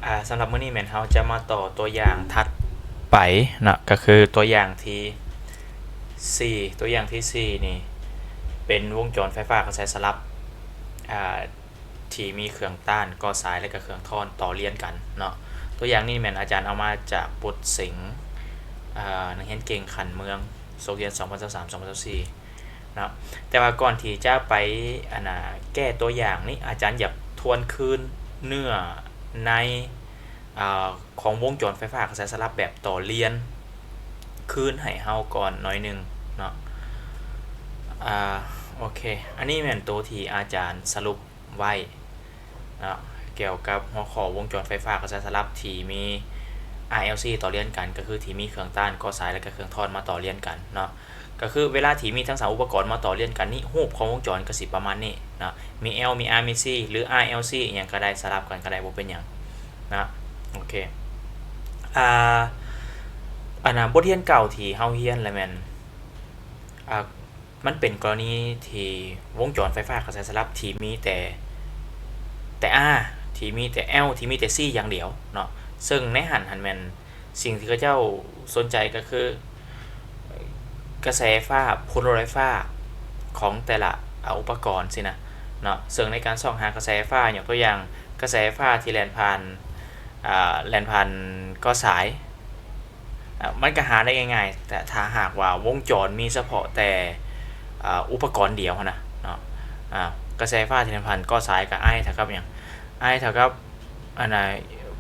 ອາ ສຳລັບມື້ນີ້ແມ່ນເຮົາຈະມາຕໍ່ຕົວຢ່າງຖັດໄປເນາະ ກໍຄືຕົວຢ່າງທີສີ່ ຕົວຢ່າງທີສີ່ນີ້ເປັນວົງຈອນໄຟຟ້າກະແສສະຫຼັບ ອາ ທີ່ມີເຄື່ອງຕ້ານກໍ່ສາຍ ແລະ ກະເຄື່ອງທ້ອນຕໍ່ລຽນກັນເນາະ. ຕົວຢ່າງນີ້ແມ່ນອາຈານເອົາມາຈາກບົດເສັງ ອາ ນັກຮຽນເກັ່ງຂັ້ນເມືອງ ສົກຮຽນສອງພັນຊາວສາມ ສອງພັນຊາວສີ່ ເນາະ. ແຕ່ວ່າກ່ອນທີ່ຈະໄປ ອັນນ່າ ແກ້ຕົວຢ່າງນີ້ ອາຈານຢາກທວນຄືນເນື້ອໃນ ອາ ຂອງວົງຈອນໄຟຟ້າກະແສສະຫຼັບແບບຕໍ່ລຽນຄືນໃຫ້ເຮົາກ່ອນໜ້ອຍໜຶ່ງເນາະ. ອາ ໂອເຄ ອັນນີ້ແມ່ນໂຕທີ່ອາຈານສະຫຼຸບໄວ້ເນາະ ກ່ຽວກັບຫົວຂໍ້ວົງຈອນໄຟຟ້າກະແສສະຫຼັບທີ່ມີ ອາ ແອລ ຊີ ຕໍ່ລຽນກັນ ກໍຄືທີ່ມີເຄື່ອງຕ້ານກໍ່ສາຍ ແລະ ກະເຄື່ອງທ້ອນມາຕໍ່ລຽນກັນເນາະ. ກໍຄືເວລາທີ່ມີທັງສາມອຸປະກອນມາຕໍ່ລຽນກັນນີ້ ຮູບຂອງວົງຈອນກໍຊິປະມານນີ້ເນາະ ມີ L ມີ R ມີ C ຫຼື R L C ອີ່ຫຍັງກໍໄດ້ ສະຫຼັບກັນກໍໄດ້ ບໍ່ເປັນຫຍັງເນາະ. ໂອເຄ ອາ ອັນນ່າ ບົດຮຽນເກົ່າທີ່ເຮົາຮຽນລະແມ່ນ ອາ ມັນເປັນກໍລະນີທີ່ວົງຈອນໄຟຟ້າກະແສສະຫຼັບທີ່ມີແຕ່ ແຕ່ R ທີ່ມີແຕ່ L ທີ່ມີແຕ່ C ຢ່າງດຽວເນາະ. ເຊິ່ງໃນຫັ້ນຫັ້ນແມ່ນ ສິ່ງທີ່ເຂົາເຈົ້າສົນໃຈກໍຄື ກະແສໄຟຟ້າ ຜົນລົບໄຟຟ້າຂອງແຕ່ລະ ອາ ອຸປະກອນຊີ້ນະເນາະ. ເຊິ່ງໃນການຊອກຫາກະແສໄຟຟ້າ ຍົກຕົວຢ່າງ ກະແສໄຟຟ້າທີ່ແລ່ນຜ່ານ ອາ ແລ່ນຜ່ານກໍ່ສາຍ ອາ ມັນກະຫາໄດ້ງ່າຍໆ ແຕ່ຖ້າຫາກວ່າວົງຈອນມີສະເພາະແຕ່ ອາ ອຸປະກອນດຽວຫັ້ນນະເນາະ ອາ ກະແສໄຟຟ້າທີ່ແລ່ນຜ່ານກໍ່ສາຍກະ I ເທົ່າກັບຫຍັງ? I ເທົ່າກັບ ອັນນ່າ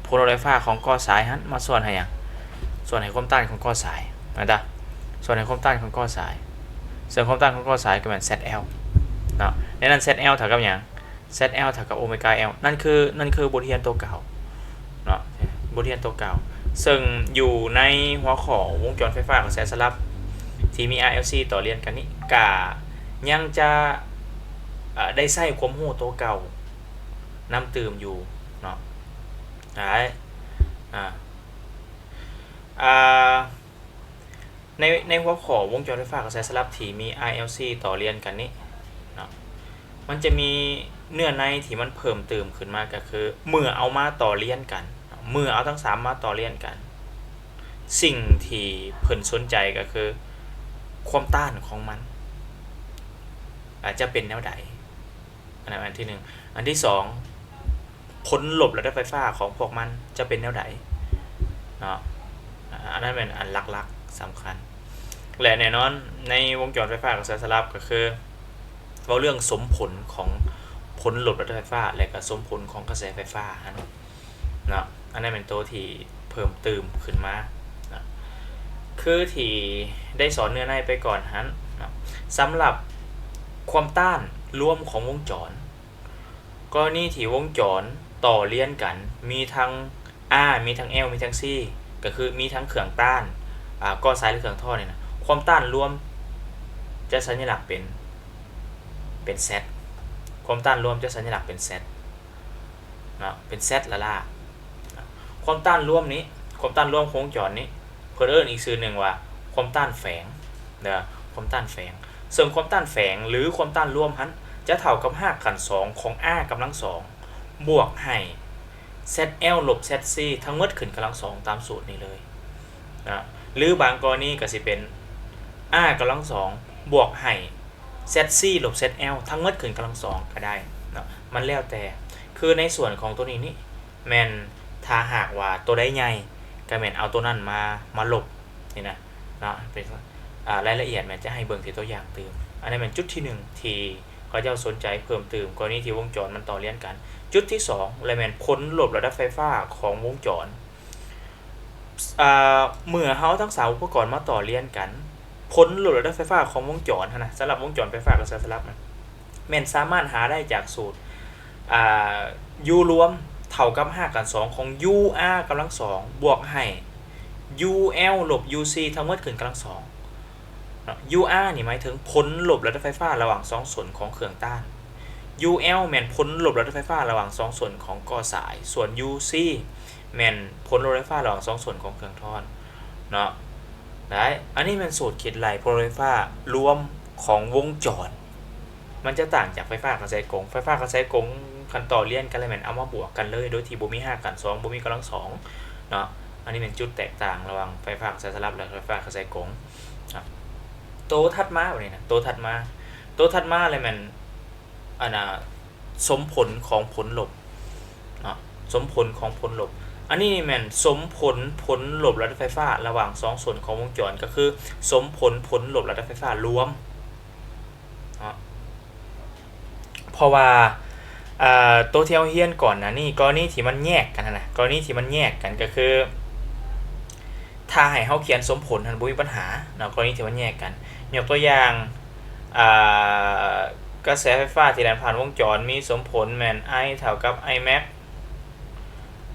ຜົນລົບໄຟຟ້າຂອງກໍ່ສາຍຫັ້ນມາສ່ວນໃຫ້ຫຍັງ? ສ່ວນໃຫ້ຄວາມຕ້ານຂອງກໍ່ສາຍ ແມ່ນຕາ? ສ່ວນໃຫ້ຄວາມຕ້ານຂອງກໍ່ສາຍ ເຊິ່ງຄວາມຕ້ານຂອງກໍ່ສາຍກໍແມ່ນ Z L ເນາະ. ໃນນັ້ນ Z L ເທົ່າກັບຫຍັງ? Z L ເທົ່າກັບໂອເມກາ L. ນັ້ນຄື ນັ້ນຄືບົດຮຽນໂຕເກົ່າເນາະ ບົດຮຽນໂຕເກົ່າ ເຊິ່ງຢູ່ໃນຫົວຂໍ້ວົງຈອນໄຟຟ້າກະແສສະຫຼັບທີ່ມີ R L C ຕໍ່ລຽນກັນນີ້ ກະຍັງຈະ ອາ ໄດ້ໃຊ້ຄວາມຮູ້ໂຕເກົ່ານຳຕື່ມຢູ່ເນາະ. ອາ ອາ ອາ ໃນ ໃນຫົວຂໍ້ວົງຈອນໄຟຟ້າກະແສສະຫຼັບທີ່ມີ R L C ຕໍ່ລຽນກັນນີ້ເນາະ ມັນຈະມີເນື້ອໃນທີ່ມັນເພີ່ມຕື່ມຂຶ້ນມາ ກໍຄືເມື່ອເອົາມາຕໍ່ລຽນກັນ ເມື່ອເອົາທັງສາມມາຕໍ່ລຽນກັນ ສິ່ງທີ່ເພິ່ນສົນໃຈກໍຄືຄວາມຕ້ານຂອງມັນ ອາ ຈະເປັນແນວໃດ. ອັນນັ້ນອັນທີໜຶ່ງ. ອັນທີສອງ ຜົນລົບລະດັບໄຟຟ້າຂອງພວກມັນຈະເປັນແນວໃດເນາະ ອາ ອັນນັ້ນແມ່ນອັນຫຼັກໆ ສຳຄັນ ແລະ ແນ່ນອນໃນວົງຈອນໄຟຟ້າກະແສສະຫຼັບກໍຄືເວົ້າເລື່ອງສົມຜົນຂອງຜົນລົບລະດັບໄຟຟ້າ ແລະ ກະສົມຜົນຂອງກະແສໄຟຟ້າຫັ້ນເນາະ. ອັນນັ້ນແມ່ນໂຕທີ່ເພີ່ມຕື່ມຂຶ້ນມາເນາະ ຄືທີ່ໄດ້ສອນເນື້ອໃນໄປກ່ອນຫັ້ນເນາະ. ສຳລັບຄວາມຕ້ານລວມຂອງວົງຈອນ ກໍລະນີທີ່ວົງຈອນຕໍ່ລຽນກັນ ມີທັງ R ມີທັງ L ມີທັງ C ກໍຄືມີທັງເຄື່ອງຕ້ານ ອາ ກໍ່ສາຍ ຫຼື ເຄື່ອງທ້ອນນີ້ນະ ຄວາມຕ້ານລວມຈະສັນຍະລັກເປັນ ເປັນ Z ຄວາມຕ້ານລວມຈະສັນຍະລັກເປັນ Z ເນາະ ເປັນ Z ລ້າໆ. ຄວາມຕ້ານລວມນີ້ ຄວາມຕ້ານລວມຂອງວົງຈອນນີ້ ເພິ່ນເອີ້ນອີກຊື່ໜຶ່ງວ່າຄວາມຕ້ານແຝງເດີ ຄວາມຕ້ານແຝງ. ເຊິ່ງຄວາມຕ້ານແຝງ ຫຼື ຄວາມຕ້ານລວມຫັ້ນ ຈະເທົ່າກັບຮາກຂັ້ນສອງຂອງ R ກຳລັງສອງ ບວກໃຫ້ Z L ລົບ Z C ທັງໝົດຂຶ້ນກຳລັງສອງ ຕາມສູດນີ້ເລີຍນະ. ຫຼື ບາງກໍລະນີກໍຊິເປັນ R ກຳລັງສອງ ບວກໃຫ້ Z C ລົບ Z L ທັງໝົດຂຶ້ນກຳລັງສອງກໍໄດ້ເນາະ ມັນແລ້ວແຕ່. ຄືໃນສ່ວນຂອງໂຕນີ້ນີ້ ແມ່ນຖ້າຫາກວ່າໂຕໃດໃຫຍ່ ກໍແມ່ນເອົາໂຕນັ້ນມາ ມາລົບນີ້ນະເນາະ ເປັນ ອາ ລາຍລະອຽດແມ່ນຈະໃຫ້ເບິ່ງທີ່ຕົວຢ່າງຕື່ມ. ອັນນັ້ນແມ່ນຈຸດທີໜຶ່ງທີ່ເຂົາເຈົ້າສົນໃຈເພີ່ມຕື່ມ ກໍລະນີທີ່ວົງຈອນມັນຕໍ່ລຽນກັນ. ຈຸດທີສອງ ລະແມ່ນຜົນລົບລະດັບໄຟຟ້າຂອງວົງຈອນ ອາ ເມື່ອເຮົາທັງສາມອຸປະກອນມາຕໍ່ລຽນກັນ ຜົນລົບລະດັບໄຟຟ້າຂອງວົງຈອນຫັ້ນນະ ສຳລັບວົງຈອນໄຟຟ້າກະແສສະຫຼັບນະ ແມ່ນສາມາດຫາໄດ້ຈາກສູດ ອາ U ລວມເທົ່າກັບຮາກຂັ້ນສອງຂອງ U R ກຳລັງສອງ ບວກໃຫ້ U L ລົບ U C ທັງໝົດຂຶ້ນກຳລັງສອງເນາະ. U R ນີ້ໝາຍເຖິງຜົນລົບລະດັບໄຟຟ້າລະຫວ່າງສອງສົ້ນຂອງເຄື່ອງຕ້ານ, U L ແມ່ນຜົນລົບລະດັບໄຟຟ້າລະຫວ່າງສອງສົ້ນຂອງກໍ່ສາຍ, ສ່ວນ U C ແມ່ນຜົນລົບໄຟຟ້າລະຫວ່າງສອງສົ້ນຂອງເຄື່ອງທ້ອນເນາະ. ໄດ້ ອັນນີ້ແມ່ນສູດຄິດໄລ່ຜົນລົບໄຟຟ້າລວມຂອງວົງຈອນ. ມັນຈະຕ່າງຈາກໄຟຟ້າກະແສກົງ. ໄຟຟ້າກະແສກົງ ຄັນຕໍ່ລຽນກັນແລ້ວແມ່ນເອົາມາບວກກັນເລີຍ ໂດຍທີ່ບໍ່ມີຮາກການສອງ ບໍ່ມີກຳລັງສອງເນາະ. ອັນນີ້ແມ່ນຈຸດແຕກຕ່າງລະຫວ່າງໄຟຟ້າກະແສສະຫຼັບ ແລະ ໄຟຟ້າກະແສກົງເນາະ. ໂຕຖັດມາບາດນີ້ນະ ໂຕຖັດມາ ໂຕຖັດມາແລ້ວແມ່ນ ອັນນ່າ ສົມຜົນຂອງຜົນລົບເນາະ ສົມຜົນຂອງຜົນລົບ. ອັນນີ້ນີ້ແມ່ນສົມຜົນຜົນລົບລະດັບໄຟຟ້າລະຫວ່າງສອງສ່ວນຂອງວົງຈອນ ກໍຄືສົມຜົນຜົນລົບລະດັບໄຟຟ້າລວມເນາະ. ເພາະວ່າ ເອີ ໂຕທີ່ເຮົາຮຽນກ່ອນໜ້ານີ້ ກໍລະນີທີ່ມັນແຍກກັນຫັ້ນນະ ກໍລະນີທີ່ມັນແຍກກັນກໍຄື ຖ້າໃຫ້ເຮົາຂຽນສົມຜົນຫັ້ນບໍ່ມີບັນຫາເນາະ ກໍລະນີທີ່ມັນແຍກກັນ. ຍົກຕົວຢ່າງ ອ່າ ກະແສໄຟຟ້າທີ່ແລ່ນຜ່ານວົງຈອນມີສົມຜົນແມ່ນ I ເທົ່າກັບ I max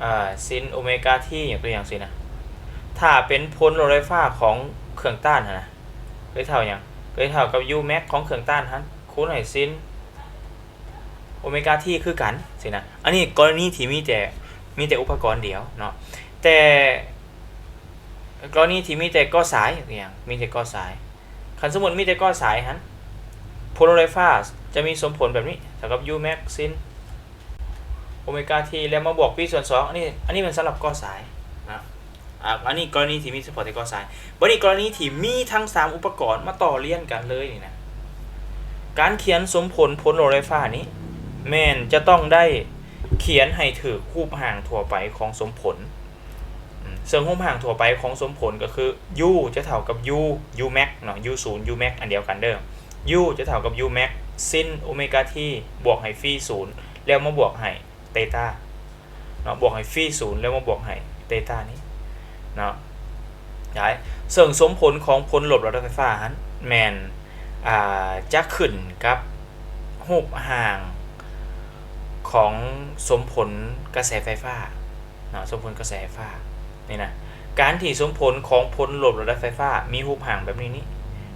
ອ່າ sin ໂອເມກາ T ຍົກຕົວຢ່າງຊີ້ນະ. ຖ້າເປັນຜົນລົບໄຟຟ້າຂອງເຄື່ອງຕ້ານຫັ້ນນະ ກໍເທົ່າຫຍັງ? ກໍເທົ່າກັບ U max ຂອງເຄື່ອງຕ້ານຫັ້ນ ຄູນໃຫ້ sin ໂອເມກາ T ຄືກັນຊີ້ນະ. ອັນນີ້ກໍລະນີທີ່ມີແຕ່ ມີແຕ່ອຸປະກອນດຽວເນາະ ແຕ່ ກໍລະນີທີ່ມີແຕ່ກໍສາຍ ມີແຕ່ກໍສາຍ ຄັນສົມມຸດມີແຕ່ກໍສາຍຫັ້ນ ຜົນລົບໄຟຟ້າຈະມີສົມຜົນແບບນີ້ ເທົ່າກັບ U max sin ໂອເມກາ T ແລ້ວມາບວກ V ສ່ວນສອງ. ອັນນີ້ ອັນນີ້ແມ່ນສຳລັບກໍສາຍນະ. ອ່າ ອັນນີ້ກໍລະນີທີ່ມີສະເພາະແຕ່ກໍສາຍ. ບັດນີ້ກໍລະນີທີ່ມີທັງສາມອຸປະກອນມາຕໍ່ລຽນກັນເລີຍນີ້ນະ ການຂຽນສົມຜົນຜົນລົບໄຟຟ້ານີ້ ແມ່ນຈະຕ້ອງໄດ້ຂຽນໃຫ້ຖືກຮູບຮ່າງທົ່ວໄປຂອງສົມຜົນ. ເຊິ່ງຮູບຮ່າງທົ່ວໄປຂອງສົມຜົນກໍຄື U ຈະເທົ່າກັບ U U max ເນາະ U ສູນ U max ອັນດຽວກັນເດີ. U ຈະເທົ່າກັບ U max sin ໂອເມກາ T ບວກໃຫ້ V ສູນ ແລ້ວມາບວກໃຫ້ເຕຕາເນາະ ບວກໃຫ້ V ສູນ ແລ້ວມາບວກໃຫ້ເຕຕານີ້ເນາະ. ໄດ້ ເຊິ່ງສົມຜົນຂອງຜົນລົບລະດັບໄຟຟ້າຫັ້ນແມ່ນ ອ່າ ຈະຂຶ້ນກັບຮູບຮ່າງຂອງສົມຜົນກະແສໄຟຟ້າເນາະ ສົມຜົນກະແສໄຟຟ້ານີ້ນະ. ການທີ່ສົມຜົນຂອງຜົນລົບລະດັບໄຟຟ້າມີຮູບຮ່າງແບບນີ້ນີ້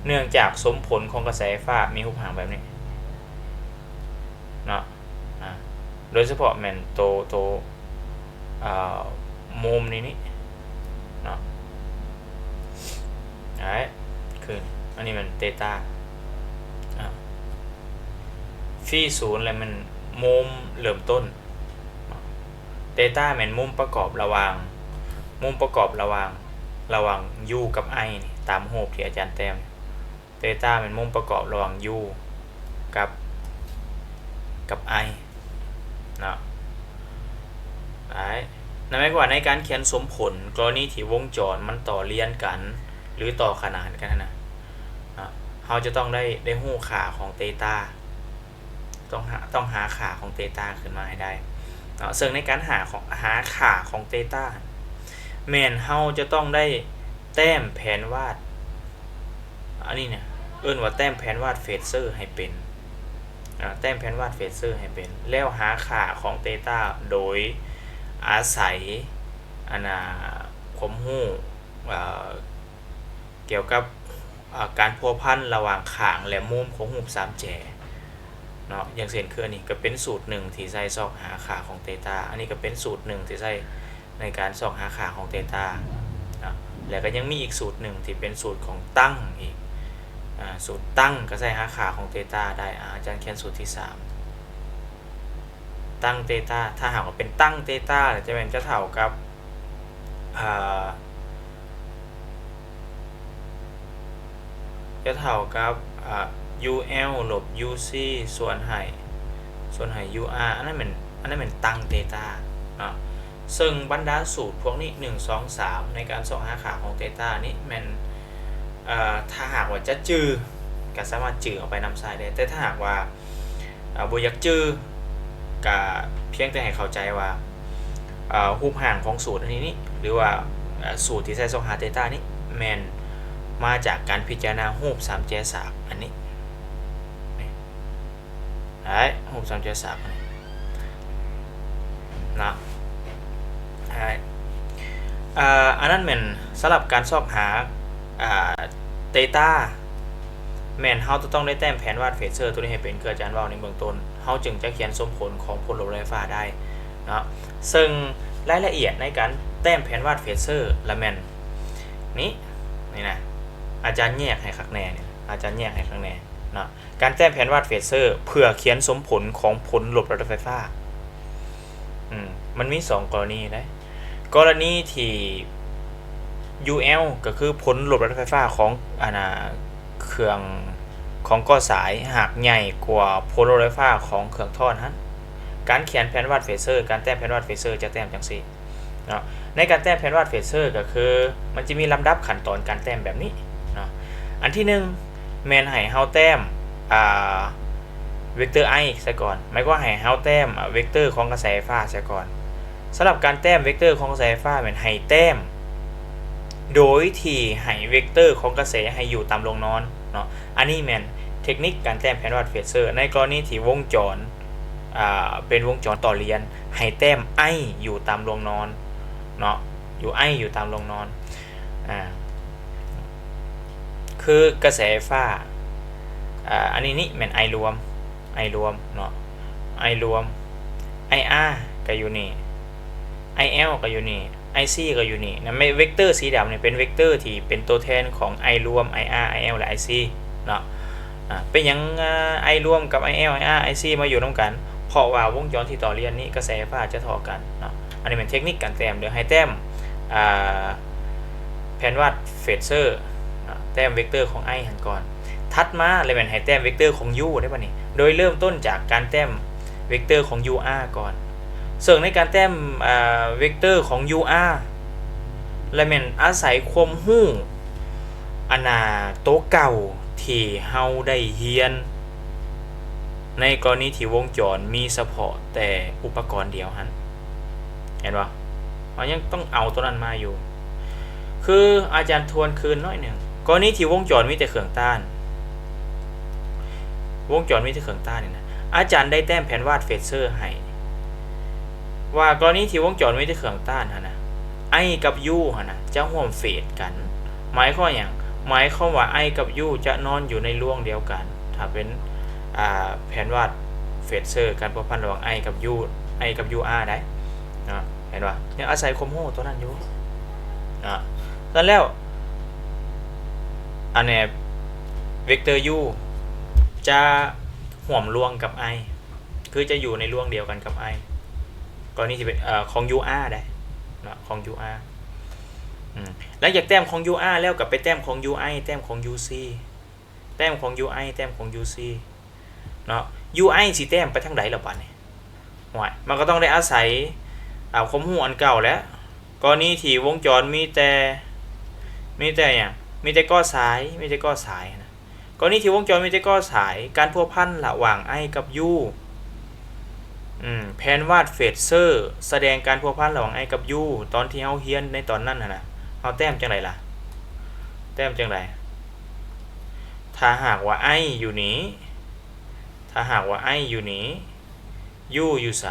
ເນື່ອງຈາກສົມຜົນຂອງກະແສໄຟຟ້າມີຮູບຮ່າງແບບນີ້ເນາະ. ອ່າ ໂດຍສະເພາະແມ່ນໂຕ ໂຕ ອ່າ ໂມມນີ້ນີ້ເນາະ ໄດ້ ຄື ອັນນີ້ແມ່ນເຕຕາ ອ່າ V ສູນ ແລ້ວແມ່ນໂມມເລີ່ມຕົ້ນເນາະ. ເຕຕາແມ່ນມຸມປະກອບລະຫວ່າງ ມຸມປະກອບລະຫວ່າງ ລະຫວ່າງ U ກັບ I ນີ້ ຕາມຮູບທີ່ອາຈານແຕ້ມ. ເຕຕາແມ່ນມຸມປະກອບລະຫວ່າງ U ກັບ ກັບ I ເນາະ. ໄດ້ ນັ້ນໝາຍຄວາມວ່າໃນການຂຽນສົມຜົນ ກໍລະນີທີ່ວົງຈອນມັນຕໍ່ລຽນກັນ ຫຼື ຕໍ່ຂະໜານກັນຫັ້ນນະ ເນາະ ເຮົາຈະຕ້ອງໄດ້ ໄດ້ຮູ້ຄ່າຂອງເຕຕາ ຕ້ອງຫາ ຕ້ອງຫາຄ່າຂອງເຕຕາຂຶ້ນມາໃຫ້ໄດ້ເນາະ. ເຊິ່ງໃນການຫາຂອງ ຫາຄ່າຂອງເຕຕາ ແມ່ນເຮົາຈະຕ້ອງໄດ້ແຕ້ມແຜນວາດ ອັນນີ້ນະ ເອີ້ນວ່າແຕ້ມແຜນວາດເຟເຊີໃຫ້ເປັນ ອາ ແຕ້ມແຜນວາດເຟເຊີໃຫ້ເປັນ ແລ້ວຫາຄ່າຂອງເຕຕາໂດຍອາໄສ ອັນນ່າ ຄວາມຮູ້ ອາ ກ່ຽວກັບ ອາ ການພົວພັນລະຫວ່າງຂ້າງ ແລະ ມຸມຂອງຮູບສາມແຈເນາະ. ຢ່າງເຊັ່ນ ຄືອັນນີ້ກໍເປັນສູດໜຶ່ງທີ່ໃຊ້ຊອກຫາຄ່າຂອງເຕຕາ ອັນນີ້ກໍເປັນສູດໜຶ່ງທີ່ໃຊ້ ໃນການຊອກຫາຄ່າຂອງເຕຕາເນາະ. ແລ້ວກໍຍັງມີອີກສູດໜຶ່ງທີ່ເປັນສູດຂອງຕັງອີກ ອາ ສູດຕັງກໍໃຊ້ຫາຄ່າຂອງເຕຕາໄດ້. ອາ ອາຈານຂຽນສູດທີສາມ ຕັງເຕຕາ ຖ້າຫາກວ່າເປັນຕັງເຕຕາ ຈະແມ່ນຈະເທົ່າກັບ ອາ ຈະເທົ່າກັບ ອາ UL ລົບ UC ສ່ວນໃຫ້ ສ່ວນໃຫ້ UR ອັນນັ້ນແມ່ນ ອັນນັ້ນແມ່ນຕັງເຕຕາເນາະ. ເຊິ່ງບັນດາສູດພວກນີ້ ໜຶ່ງ ສອງ ສາມ ໃນການຊອກຫາຄ່າຂອງເຕຕານີ້ແມ່ນ ເອີ ຖ້າຫາກວ່າຈະຈື່ ກໍສາມາດຈື່ເອົາໄປນຳໃຊ້ໄດ້ ແຕ່ຖ້າຫາກວ່າ ເອີ ບໍ່ຢາກຈື່ ກະພຽງແຕ່ໃຫ້ເຂົ້າໃຈວ່າ ເອີ ຮູບຮ່າງຂອງສູດອັນນີ້ນີ້ ຫຼືວ່າ ເອີ ສູດທີ່ໃຊ້ຊອກຫາເຕຕານີ້ ແມ່ນມາຈາກການພິຈາລະນາຮູບສາມແຈສາກອັນນີ້ ນີ້ ໄດ້ ຮູບສາມແຈສາກອັນນີ້ນະ ໄດ້ ເອີ ອັນນັ້ນແມ່ນສຳລັບການຊອກຫາ ເອີ ເຕຕາ ແມ່ນເຮົາຈະຕ້ອງໄດ້ແຕ້ມແຜນວາດເຟເຊີຕົວນີ້ໃຫ້ເປັນ ຄືອາຈານເວົ້າໃນເບື້ອງຕົ້ນ ເຮົາຈຶ່ງຈະຂຽນສົມຜົນຂອງຜົນລົບລະໄຟຟ້າໄດ້ເນາະ. ເຊິ່ງລາຍລະອຽດໃນການແຕ້ມແຜນວາດເຟເຊີລະແມ່ນນີ້ ນີ້ນະ ອາຈານແຍກໃຫ້ຄັກແນ່ນີ້ ອາຈານແຍກໃຫ້ຄັກແນ່ເນາະ. ການແຕ້ມແຜນວາດເຟເຊີເພື່ອຂຽນສົມຜົນຂອງຜົນລົບລະດັບໄຟຟ້າ ອືມ ມັນມີສອງກໍລະນີເດ້. ກໍລະນີທີ່ ຢູແອລ ກໍຄືຜົນລົບໄຟຟ້າຂອງ ອັນນ່າ ເຄື່ອງ ຂອງກໍສາຍ ຫາກໃຫຍ່ກວ່າຜົນລົບໄຟຟ້າຂອງເຄື່ອງທ້ອນຫັ້ນ, ການຂຽນແຜນວາດເຟເຊີ ການແຕ້ມແຜນວາດເຟເຊີຈະແຕ້ມຈັ່ງຊີ້ເນາະ. ໃນການແຕ້ມແຜນວາດເຟເຊີກໍຄື ມັນຈະມີລຳດັບຂັ້ນຕອນການແຕ້ມແບບນີ້ເນາະ. ອັນທີໜຶ່ງ ແມ່ນໃຫ້ເຮົາແຕ້ມ ອ່າ ເວັກເຕີ I ຊະກ່ອນ, ໝາຍຄວາມໃຫ້ເຮົາແຕ້ມ ອາ ເວັກເຕີຂອງກະແສໄຟຟ້າຊະກ່ອນ. ສຳລັບການແຕ້ມເວັກເຕີຂອງກະແສໄຟຟ້າ ແມ່ນໃຫ້ແຕ້ມໂດຍທີ່ໃຫ້ເວັກເຕີຂອງກະແສໃຫ້ຢູ່ຕາມລວງນອນເນາະ. ອັນນີ້ແມ່ນເທັກນິກການແຕ້ມແຜນວາດເຟເຊີ ໃນກໍລະນີທີ່ວົງຈອນ ອ່າ ເປັນວົງຈອນຕໍ່ລຽນ ໃຫ້ແຕ້ມ I ຢູ່ຕາມລວງນອນເນາະ, ຢູ່ I ຢູ່ຕາມລວງນອນ ອ່າ ຄືກະແສໄຟຟ້າ ອ່າ ອັນນີ້ນີ້ແມ່ນ I ລວມ I ລວມເນາະ, I ລວມ IR ກໍຢູ່ນີ້ IL ກໍຢູ່ນີ້ IC ກໍຢູ່ນີ້ນະ. ເວັກເຕີສີດຳນີ້ເປັນເວັກເຕີທີ່ເປັນຕົວແທນຂອງ I ລວມ IR IL ແລະ IC ເນາະ. ອ່າ ເປັນຫຍັງ ອ່າ I ລວມກັບ IL IR IC ມາຢູ່ນຳກັນ? ເພາະວ່າວົງຈອນທີ່ຕໍ່ລຽນນີ້ກະແສໄຟຟ້າຈະທໍ່ກັນເນາະ. ອັນນີ້ແມ່ນເທັກນິກການແຕ້ມເດີ, ໃຫ້ແຕ້ມ ອ່າ ແຜນວາດເຟເຊີ ແຕ້ມເວັກເຕີຂອງ I ຫັ້ນກ່ອນ. ຖັດມາລະແມ່ນໃຫ້ແຕ້ມເວັກເຕີຂອງ U ເດ້ບັດນີ້, ໂດຍເລີ່ມຕົ້ນຈາກການແຕ້ມເວັກເຕີຂອງ UR ກ່ອນ. ເຊິ່ງໃນການແຕ້ມ ອ່າ ເວັກເຕີຂອງ UR ລະແມ່ນອາໄສຄວາມຮູ້ ອັນນ່າ ໂຕເກົ່າທີ່ເຮົາໄດ້ຮຽນ ໃນກໍລະນີທີ່ວົງຈອນມີສະເພາະແຕ່ອຸປະກອນດຽວຫັ້ນ ເຫັນບໍ່? ເຮົາຍັງຕ້ອງເອົາໂຕນັ້ນມາຢູ່. ຄືອາຈານທວນຄືນໜ້ອຍໜຶ່ງ, ກໍລະນີທີ່ວົງຈອນມີແຕ່ເຄື່ອງຕ້ານ, ວົງຈອນມີແຕ່ເຄື່ອງຕ້ານນີ້ນະ, ອາຈານໄດ້ແຕ້ມແຜນວາດເຟເຊີໃຫ້ວ່າ ກໍລະນີທີ່ວົງຈອນມີແຕ່ເຄື່ອງຕ້ານຫັ້ນນະ, I ກັບ U ຫັ້ນນະ ຈະຮ່ວມເຟດກັນ. ໝາຍຄວາມຫຍັງ? ໝາຍຄວາມວ່າ I ກັບ U ຈະນອນຢູ່ໃນລວງດຽວກັນ. ຖ້າເປັນ ອ່າ ແຜນວາດເຟເຊີ ການພົວພັນລະຫວ່າງ I ກັບ U, I ກັບ UR ໄດ໋ເນາະ, ເຫັນບໍ່? ຍັງອາໄສຄວາມຮູ້ຕົວນັ້ນຢູ່ເນາະ. ຊັ້ນແລ້ວ ອັນນີ້ ເວັກເຕີ U ຈະຮ່ວມລວງກັບ I, ຄືຈະຢູ່ໃນລວງດຽວກັນກັບ I, ກໍລະນີທີ່ເປັນ ເອີ ຂອງ UR ໄດ໋ເນາະ, ຂອງ UR. ອືມ ຫຼັງຈາກແຕ້ມຂອງ UR ແລ້ວ ກໍໄປແຕ້ມຂອງ UI, ແຕ້ມຂອງ UC, ແຕ້ມຂອງ UI, ແຕ້ມຂອງ UC ເນາະ. UI ຊິແຕ້ມໄປທາງໃດລະບາດນີ້? ໂອ້ຍ ມັນກໍຕ້ອງໄດ້ອາໄສ ເອົາຄວາມຮູ້ອັນເກົ່າແຫຼະ. ກໍລະນີທີ່ວົງຈອນມີແຕ່ ມີແຕ່ຫຍັງ? ມີແຕ່ກໍສາຍ, ມີແຕ່ກໍສາຍນະ. ກໍລະນີທີ່ວົງຈອນມີແຕ່ກໍສາຍ, ການພົວພັນລະຫວ່າງ I ກັບ U, ອືມ ແຜນວາດເຟເຊີສະແດງການພົວພັນລະຫວ່າງ I ກັບ U ຕອນທີ່ເຮົາຮຽນໃນຕອນນັ້ນຫັ້ນນະ, ເຮົາແຕ້ມຈັ່ງໃດລະ? ແຕ້ມຈັ່ງໃດ? ຖ້າຫາກວ່າ I ຢູ່ນີ້, ຖ້າຫາກວ່າ I ຢູ່ນີ້, U ຢູ່ໃສ?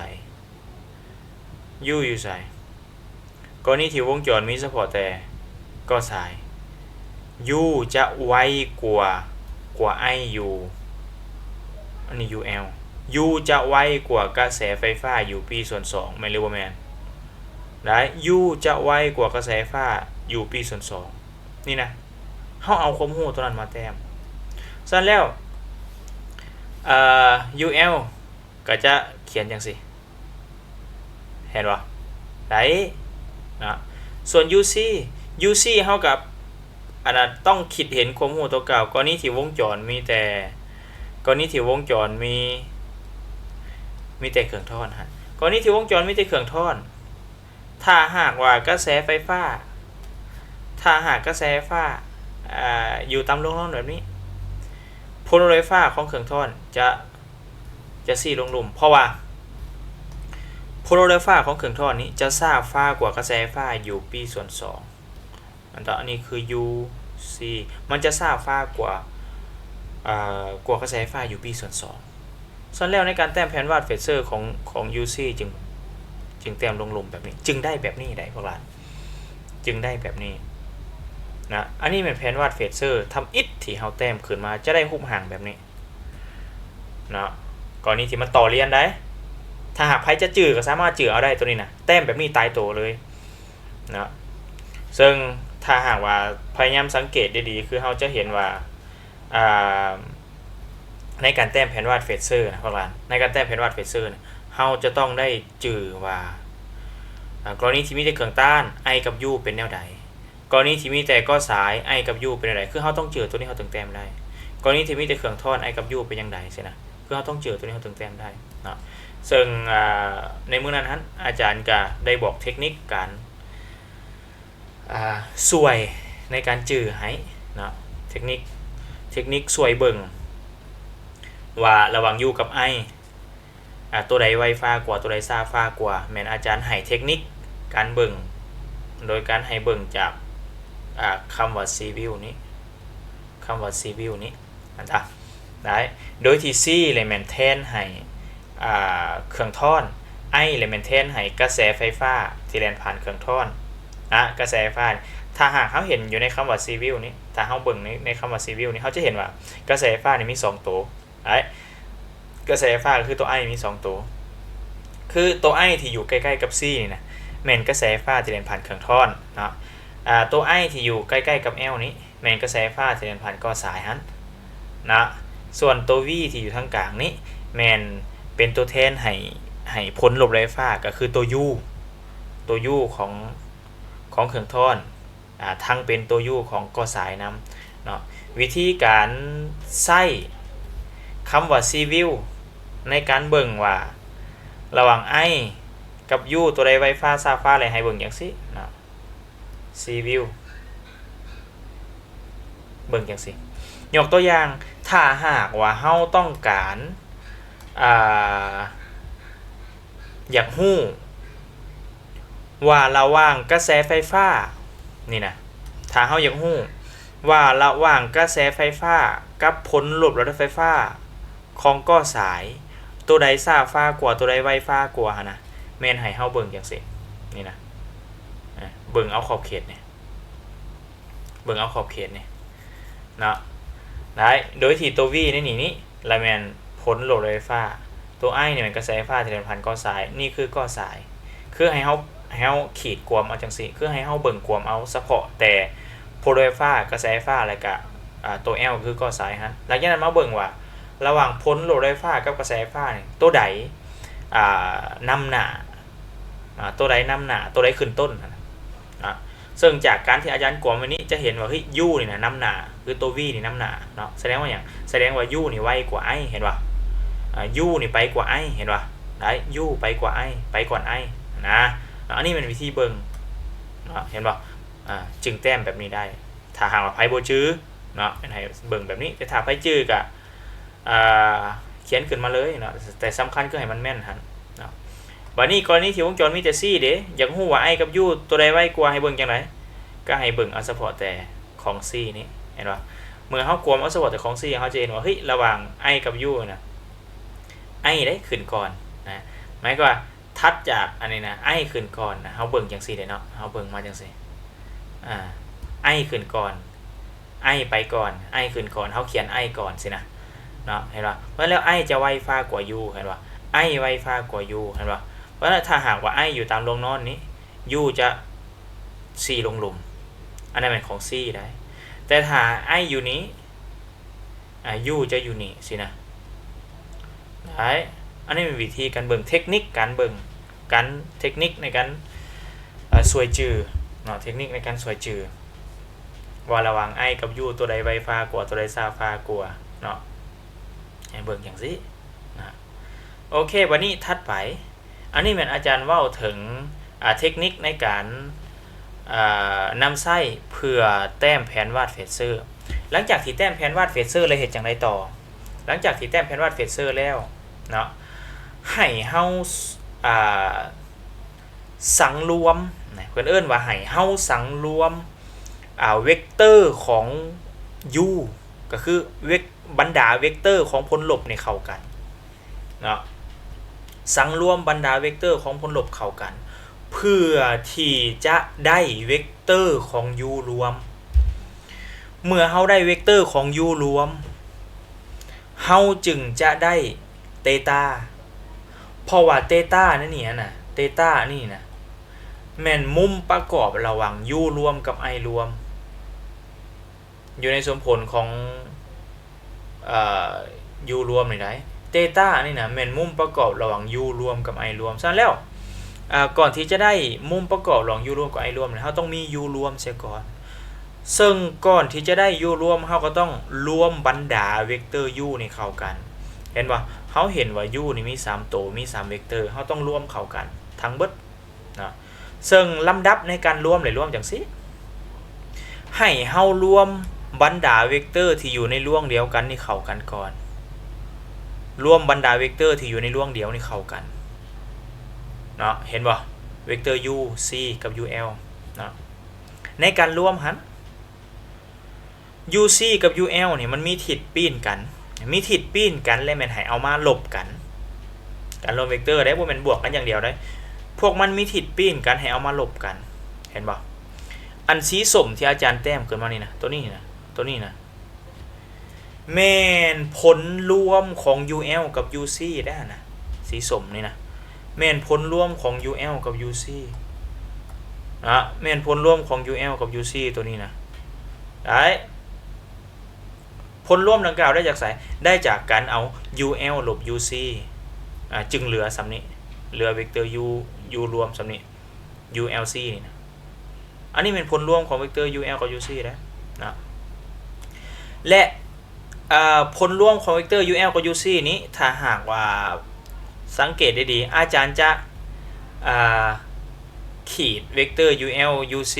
U ຢູ່ໃສ? ກໍລະນີທີ່ວົງຈອນມີສະເພາະແຕ່ກໍສາຍ, U ຈະໄວກວ່າ, ກວ່າ I ຢູ່, ອັນນີ້ UL, U ຈະໄວກວ່າກະແສໄຟຟ້າຢູ່ປີສ່ວນສອງ, ແມ່ນຫຼືບໍ່ແມ່ນ? ໄດ້ U ຈະໄວກວ່າກະແສໄຟຟ້າຢູ່ປີສ່ວນສອງ. ນີ້ນະ, ເຮົາເອົາຄວາມຮູ້ຕົວນັ້ນມາແຕ້ມ. ສະນັ້ນແລ້ວ ເອີ UL ກໍຈະຂຽນຈັ່ງຊີ້ ເຫັນບໍ່? ໄດ້ເນາະ. ສ່ວນ UC, UC ເຮົາກໍ ອັນນັ້ນ ຕ້ອງຄິດເຫັນຄວາມຮູ້ຕົວເກົ່າ. ກໍລະນີທີ່ວົງຈອນມີແຕ່, ກໍລະນີທີ່ວົງຈອນມີ, ມີແຕ່ເຄື່ອງທ້ອນຫັ້ນ, ກໍລະນີທີ່ວົງຈອນມີແຕ່ເຄື່ອງທ້ອນ, ຖ້າຫາກວ່າກະແສໄຟຟ້າ, ຖ້າຫາກກະແສໄຟຟ້າ ອ່າ ຢູ່ຕາມລວງນອນແບບນີ້, ໂພລາໄລຟາຂອງເຄື່ອງທ້ອນຈະ, ຈະຊີ້ລົງລຸ່ມ, ເພາະວ່າໂພລາໄລຟາຂອງເຄື່ອງທ້ອນນີ້ຈະຊ້າຟ້າກວ່າກະແສໄຟຟ້າຢູ່ປີສ່ວນສອງ. ອັນຕະ ອັນນີ້ຄື UC ມັນຈະຊ້າຟ້າກວ່າ, ເອີ, ກວ່າກະແສໄຟຟ້າຢູ່ປີສ່ວນສອງ. ສະນັ້ນແລ້ວໃນການແຕ້ມແຜນວາດເຟເຊີຂອງ, ຂອງ UC ຈຶ່ງ, ຈຶ່ງແຕ້ມລົງລຸ່ມແບບນີ້, ຈຶ່ງໄດ້ແບບນີ້ໄດ໋ພວກຫຼານ, ຈຶ່ງໄດ້ແບບນີ້ນະ. ອັນນີ້ແມ່ນແຜນວາດເຟເຊີທຳອິດທີ່ເຮົາແຕ້ມຂຶ້ນມາ ຈະໄດ້ຮູບຮ່າງແບບນີ້ເນາະ. ກໍລະນີທີ່ມັນຕໍ່ລຽນໄດ໋, ຖ້າຫາກໃຜຈະຈື່ກໍສາມາດຈື່ເອົາໄດ້ ໂຕນີ້ນະ, ແຕ້ມແບບນີ້ຕາຍໂຕເລີຍເນາະ. ເຊິ່ງຖ້າຫາກວ່າພະຍາຍາມສັງເກດດີໆ ຄືເຮົາຈະເຫັນວ່າ, ອ່າ, ໃນການແຕ້ມແຜນວາດເຟເຊີນະ ພວກຫຼານ, ໃນການແຕ້ມແຜນວາດເຟເຊີນະ, ເຮົາຈະຕ້ອງໄດ້ຈື່ວ່າ ອາ ກໍລະນີທີ່ມີແຕ່ເຄື່ອງຕ້ານ I ກັບ U ເປັນແນວໃດ? ກໍລະນີທີ່ມີແຕ່ກໍສາຍ I ກັບ U ເປັນແນວໃດ? ຄືເຮົາຕ້ອງຈື່ຕົວນີ້ເຮົາເຖິງແຕ້ມໄດ້. ກໍລະນີທີ່ມີແຕ່ເຄື່ອງທ້ອນ I ກັບ U ເປັນຫຍັງໃດ? ຊີ້ນະ. ຄືເຮົາຕ້ອງຈື່ຕົວນີ້ເຮົາເຖິງແຕ້ມໄດ້ເນາະ. ເຊິ່ງ ອາ ໃນມື້ນັ້ນຫັ້ນ ອາຈານກະໄດ້ບອກເທັກນິກການ ອາ ຊ່ວຍໃນການຈື່ໃຫ້ເນາະ ເທັກນິກ ເທັກນິກຊ່ວຍເບິ່ງວ່າລະຫວ່າງ U ກັບ I ອາ ໂຕໃດໄວຟ້າກວ່າ ໂຕໃດຊ້າຟ້າກວ່າ ແມ່ນອາຈານໃຫ້ເທັກນິກການເບິ່ງ ໂດຍການໃຫ້ເບິ່ງຈາກ ອາ ຄຳວ່າ C view ນີ້ ຄຳວ່າ C view ນີ້ ອັນຕາ ໄດ້ ໂດຍທີ່ C ແຫຼະແມ່ນແທນໃຫ້ ອາ ເຄື່ອງທ້ອນ I ແຫຼະແມ່ນແທນໃຫ້ກະແສໄຟຟ້າທີ່ແລ່ນຜ່ານເຄື່ອງທ້ອນ ອາ ກະແສໄຟຟ້າ ຖ້າຫາກເຮົາເຫັນຢູ່ໃນຄຳວ່າ C view ນີ້ ຖ້າເຮົາເບິ່ງໃນ ໃນຄຳວ່າ C view ນີ້ ເຮົາຈະເຫັນວ່າກະແສໄຟຟ້ານີ້ມີສອງໂຕ ໄດ້ ກະແສໄຟຟ້າກໍຄືຕົວ I ມີສອງໂຕ ຄືຕົວ I ທີ່ຢູ່ໃກ້ໆກັບ C ນີ້ນະ ແມ່ນກະແສໄຟຟ້າທີ່ແລ່ນຜ່ານເຄື່ອງທ້ອນເນາະ ອາ ຕົວ I ທີ່ຢູ່ໃກ້ໆກັບ L ນີ້ ແມ່ນກະແສໄຟຟ້າທີ່ແລ່ນຜ່ານກໍສາຍຫັ້ນນະ ສ່ວນຕົວ V ທີ່ຢູ່ທາງກາງນີ້ ແມ່ນເປັນຕົວແທນໃຫ້ ໃຫ້ຜົນລົບໄຟຟ້າ ກໍຄືຕົວ U ຕົວ U ຂອງ ຂອງເຄື່ອງທ້ອນ ອາ ທັງເປັນຕົວ U ຂອງກໍສາຍນຳເນາະ. ວິທີການໃຊ້ຄຳວ່າ C view ໃນການເບິ່ງວ່າລະຫວ່າງ I ກັບ U ຕົວໃດໄວຟ້າຊ້າຟ້າ ແລະ ໃຫ້ເບິ່ງຈັ່ງຊີ້ເນາະ C view ເບິ່ງຈັ່ງຊີ້. ຍົກຕົວຢ່າງ ຖ້າຫາກວ່າເຮົາຕ້ອງການ ອາ ຢາກຮູ້ວ່າລະຫວ່າງກະແສໄຟຟ້ານີ້ນະ ຖ້າເຮົາຢາກຮູ້ວ່າລະຫວ່າງກະແສໄຟຟ້າກັບຜົນລົບລະດັບໄຟຟ້າຂອງກໍສາຍ ໂຕໃດຊ້າຟ້າກວ່າ ໂຕໃດໄວຟ້າກວ່າຫັ້ນນະ ແມ່ນໃຫ້ເຮົາເບິ່ງຈັ່ງຊີ້ ນີ້ນະ ເບິ່ງເອົາຂອບເຂດນີ້ ເບິ່ງເອົາຂອບເຂດນີ້ເນາະ ໄດ້ ໂດຍທີ່ຕົວ V ໃນນີ້ນີ້ ລະແມ່ນຜົນລົບໄຟຟ້າ ຕົວ I ນີ້ແມ່ນກະແສໄຟຟ້າທີ່ແລ່ນຜ່ານກໍສາຍ ນີ້ຄືກໍສາຍ ຄືໃຫ້ເຮົາ ໃຫ້ເຮົາຂີດກວມເອົາຈັ່ງຊີ້ ຄືໃຫ້ເຮົາເບິ່ງກວມເອົາສະເພາະແຕ່ຜົນລົບໄຟຟ້າ ກະແສໄຟຟ້າ ແລະກະ ອາ ຕົວ L ຄືກໍສາຍຫັ້ນ ຫຼັງຈາກນັ້ນມາເບິ່ງວ່າລະຫວ່າງຜົນລົບໄຟຟ້າກັບກະແສໄຟຟ້ານີ້ ໂຕໃດ ອາ ນຳໜ້າ ອາ ໂຕໃດນຳໜ້າ ໂຕໃດຂຶ້ນຕົ້ນຫັ້ນນະ ເຊິ່ງຈາກການທີ່ອາຈານກວມໄວ້ນີ້ ຈະເຫັນວ່າ ເຮີ້ຍ U ນີ້ນະນຳໜ້າ ຄືຕົວ V ນີ້ນຳໜ້າເນາະ ສະແດງວ່າຫຍັງ? ສະແດງວ່າ U ນີ້ໄວກວ່າ I ເຫັນບໍ່? ອາ U ນີ້ໄປກວ່າ I ເຫັນບໍ່? ໄດ້ U ໄປກວ່າ I ໄປກ່ອນ I ນະ ເນາະ ອັນນີ້ແມ່ນວິທີເບິ່ງເນາະ ເຫັນບໍ່? ອາ ຈຶ່ງແຕ້ມແບບນີ້ໄດ້ ຖ້າຫາກວ່າໃຜບໍ່ຈື່ເນາະ ແມ່ນໃຫ້ເບິ່ງແບບນີ້ ແຕ່ຖ້າໃຜຈື່ກະ ອາ ຂຽນຂຶ້ນມາເລີຍເນາະ ແຕ່ສຳຄັນຄືໃຫ້ມັນແມ່ນຫັ້ນເນາະ. ບາດນີ້ກໍລະນີທີ່ວົງຈອນມີແຕ່ C ເດ ຢາກຮູ້ວ່າ I ກັບ U ຕົວໃດໄວກວ່າ ໃຫ້ເບິ່ງຈັ່ງໃດ? ກໍໃຫ້ເບິ່ງເອົາສະເພາະແຕ່ຂອງ C ນີ້ ເຫັນບໍ່? ເມື່ອເຮົາກວມເອົາສະເພາະແຕ່ຂອງ C ເຮົາຈະເຫັນວ່າ ເຮີ້ຍ ລະຫວ່າງ I ກັບ U ນະ I ໄດ້ຂຶ້ນກ່ອນນະ ໝາຍຄວາມວ່າ ຖັດຈາກອັນນີ້ນະ I ຂຶ້ນກ່ອນນະ ເຮົາເບິ່ງຈັ່ງຊີ້ເດເນາະ ເຮົາເບິ່ງມາຈັ່ງຊີ້ ອາ I ຂຶ້ນກ່ອນ I ໄປກ່ອນ I ຂຶ້ນກ່ອນ ເຮົາຂຽນ I ກ່ອນຊີ້ນະເນາະ ເຫັນບໍ່? ເພາະແລ້ວ I ຈະໄວຟ້າກວ່າ U ເຫັນບໍ່? I ໄວຟ້າກວ່າ U ເຫັນບໍ່? ເພາະນັ້ນ ຖ້າຫາກວ່າ I ຢູ່ຕາມໂລງນອນນີ້ U ຈະ C ລົງຫຼຸມ ອັນນັ້ນແມ່ນຂອງ C ໄດ໋ ແຕ່ຖ້າ I ຢູ່ນີ້ ອາ U ຈະຢູ່ນີ້ຊີ້ນະ ໄດ້ ອັນນີ້ແມ່ນວິທີການເບິ່ງ ເທັກນິກການເບິ່ງ ການ ເທັກນິກໃນການ ເອີ ຊ່ວຍຈື່ເນາະ ເທັກນິກໃນການຊ່ວຍຈື່ວ່າລະຫວ່າງ I ກັບ U ຕົວໃດໄວຟ້າກວ່າ ຕົວໃດຊ້າຟ້າກວ່າເນາະ ໃຫ້ເບິ່ງຈັ່ງຊີ້ນະ. ໂອເຄ ບາດນີ້ຖັດໄປ ອັນນີ້ແມ່ນອາຈານເວົ້າເຖິງ ອາ ເທັກນິກໃນການ ອາ ນຳໃຊ້ເພື່ອແຕ້ມແຜນວາດເຟເຊີ. ຫຼັງຈາກທີ່ແຕ້ມແຜນວາດເຟເຊີແລ້ວ ເຮັດຈັ່ງໃດຕໍ່? ຫຼັງຈາກທີ່ແຕ້ມແຜນວາດເຟເຊີແລ້ວເນາະ ໃຫ້ເຮົາ ອາ ສັງລວມນະ ເພິ່ນເອີ້ນວ່າໃຫ້ເຮົາສັງລວມ ອາ ເວັກເຕີຂອງ U ກໍຄືເວັກ ບັນດາເວັກເຕີຂອງຜົນລົບນີ້ເຂົ້າກັນເນາະ ສັງລວມບັນດາເວັກເຕີຂອງຜົນລົບເຂົ້າກັນ ເພື່ອທີ່ຈະໄດ້ເວັກເຕີຂອງ U ລວມ. ເມື່ອເຮົາໄດ້ເວັກເຕີຂອງ U ລວມ ເຮົາຈຶ່ງຈະໄດ້ເຕຕາ ເພາະວ່າເຕຕາໃນນີ້ນະ ເຕຕານີ້ນະ ແມ່ນມຸມປະກອບລະຫວ່າງ U ລວມກັບ I ລວມ ຢູ່ໃນສົມຜົນຂອງ ເອີ U ລວມນີ້ໄດ໋ ເຕຕານີ້ນະ ແມ່ນມຸມປະກອບລະຫວ່າງ u ລວມກັບ i ລວມ. ສະນັ້ນແລ້ວ ອາ ກ່ອນທີ່ຈະໄດ້ມຸມປະກອບລະຫວ່າງ u ລວມກັບ i ລວມ ເຮົາຕ້ອງມີ u ລວມເສຍກ່ອນ. ເຊິ່ງກ່ອນທີ່ຈະໄດ້ u ລວມ ເຮົາກໍຕ້ອງລວມບັນດາເວັກເຕີ u ນີ້ເຂົ້າກັນ. ເຫັນບໍ່? ເຮົາເຫັນວ່າ u ນີ້ມີສາມໂຕ, ມີສາມເວັກເຕີ, ເຮົາຕ້ອງລວມເຂົ້າກັນທັງເບິດເນາະ. ເຊິ່ງລຳດັບໃນການລວມ ແລະ ລວມຈັ່ງຊີ້ ໃຫ້ເຮົາລວມບັນດາເວັກເຕີທີ່ຢູ່ໃນລວງດຽວກັນນີ້ເຂົ້າກັນກ່ອນ. ລວມບັນດາເວັກເຕີທີ່ຢູ່ໃນລວງດຽວນີ້ເຂົ້າກັນເນາະ. ເຫັນບໍ່? ເວັກເຕີ u, c ກັບ u, l ເນາະ. ໃນການລວມຫັ້ນ u c ກັບ u l ນີ້ມັນມີທິດປີ້ນກັນ, ມີທິດປີ້ນກັນແລ້ວແມ່ນໃຫ້ເອົາມາລົບກັນ. ການລວມເວັກເຕີເດ້ ບໍ່ແມ່ນບວກກັນຢ່າງດຽວເດ້. ພວກມັນມີທິດປີ້ນກັນ ໃຫ້ເອົາມາລົບກັນ. ເຫັນບໍ່? ອັນສີສົ້ມທີ່ອາຈານແຕ້ມຂຶ້ນມານີ້ນະ, ໂຕນີ້ນະ, ໂຕນີ້ນະ ແມ່ນຜົນລວມຂອງ u l ກັບ u c ໄດ້ຫັ້ນນະ. ສີສົ້ມນີ້ນະ ແມ່ນຜົນລວມຂອງ u l ກັບ u c ນະ, ແມ່ນຜົນລວມຂອງ u l ກັບ u c ໂຕນີ້ນະ. ໄດ້ ຜົນລວມດັ່ງກ່າວໄດ້ຈາກໃສ? ໄດ້ຈາກການເອົາ u l ລົບ u c ອາ ຈຶ່ງເຫຼືອສ່ຳນີ້, ເຫຼືອເວັກເຕີ u, u ລວມສ່ຳນີ້, u l c ນີ້ນະ. ອັນນີ້ແມ່ນຜົນລວມຂອງເວັກເຕີ u l ກັບ u c ເດ້ນະ. ແລະ ອາ ຜົນລວມຂອງເວັກເຕີ u l ກັບ u c ນີ້ ຖ້າຫາກວ່າສັງເກດດີໆ ອາຈານຈະ ອາ ຂີດເວັກເຕີ u l, u c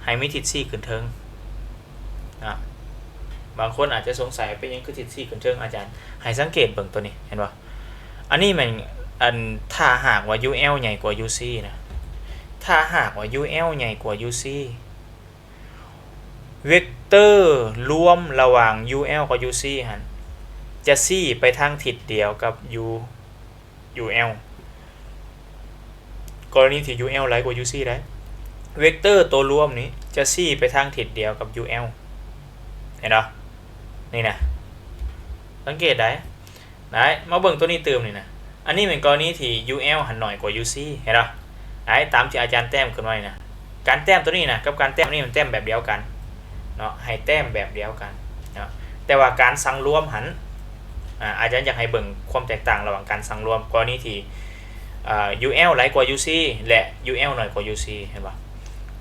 ໃຫ້ມີທິດຊີ້ຂຶ້ນເທິງນະ. ບາງຄົນອາດຈະສົງໄສ ເປັນຫຍັງຄືທິດຊີ້ຂຶ້ນເທິງ ອາຈານ? ໃຫ້ສັງເກດເບິ່ງໂຕນີ້ ເຫັນບໍ່? ອັນນີ້ແມ່ນ ອັນ ຖ້າຫາກວ່າ u l ໃຫຍ່ກວ່າ u c ນະ, ຖ້າຫາກວ່າ u l ໃຫຍ່ກວ່າ u c ເວັກເຕີລວມລະຫວ່າງ u l ກັບ u c ຫັ້ນ ຈະຊີ້ໄປທາງທິດດຽວກັບ u, u l. ກໍລະນີທີ່ u l ຫຼາຍກວ່າ u c ໄດ້ ເວັກເຕີໂຕລວມນີ້ຈະຊີ້ໄປທາງທິດດຽວກັບ u l. ເຫັນບໍ່? ນີ້ນະ ສັງເກດໄດ້. ໄດ້ ມາເບິ່ງໂຕນີ້ຕື່ມນີ້ນະ. ອັນນີ້ແມ່ນກໍລະນີທີ່ u l ຫັ້ນໜ້ອຍກວ່າ u c ເຫັນບໍ່? ໄດ້ ຕາມທີ່ອາຈານແຕ້ມຂຶ້ນມານີ້ນະ. ການແຕ້ມໂຕນີ້ນະ ກັບການແຕ້ມນີ້ມັນແຕ້ມແບບດຽວກັນເນາະ, ໃຫ້ແຕ້ມແບບດຽວກັນເນາະ. ແຕ່ວ່າການສັງລວມຫັ້ນ ອາ ອາຈານຢາກໃຫ້ເບິ່ງຄວາມແຕກຕ່າງລະຫວ່າງການສັງລວມກໍລະນີທີ່ ອາ u l ຫຼາຍກວ່າ u c ແລະ u l ໜ້ອຍກວ່າ u c ເຫັນບໍ່?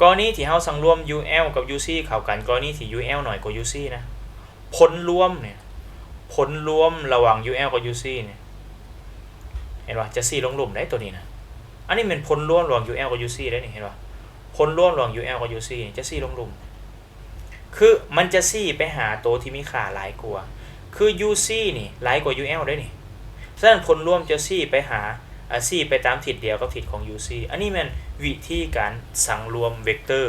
ກໍລະນີທີ່ເຮົາສັງລວມ u l ກັບ u c ເຂົ້າກັນ, ກໍລະນີທີ່ u l ໜ້ອຍກວ່າ u c ນະ ຜົນລວມນີ້ ຜົນລວມລະຫວ່າງ u l ກັບ u c ນີ້ ເຫັນບໍ່? ຈະຊີ້ລົງລຸ່ມໄດ໋ໂຕນີ້ນະ. ອັນນີ້ແມ່ນຜົນລວມລະຫວ່າງ u l ກັບ u c ໄດ໋ນີ້ ເຫັນບໍ່? ຜົນລວມລະຫວ່າງ u l ກັບ u c ນີ້ຈະຊີ້ລົງລຸ່ມ ຄືມັນຈະຊີ້ໄປຫາໂຕທີ່ມີຄ່າຫຼາຍກວ່າ. ຄື u c ນີ້ຫຼາຍກວ່າ u l ໄດ໋ນີ້. ສະນັ້ນຜົນລວມຈະຊີ້ໄປຫາ ອາ ຊີ້ໄປຕາມທິດດຽວກັບທິດຂອງ u c. ອັນນີ້ແມ່ນວິທີການສັງລວມເວັກເຕີ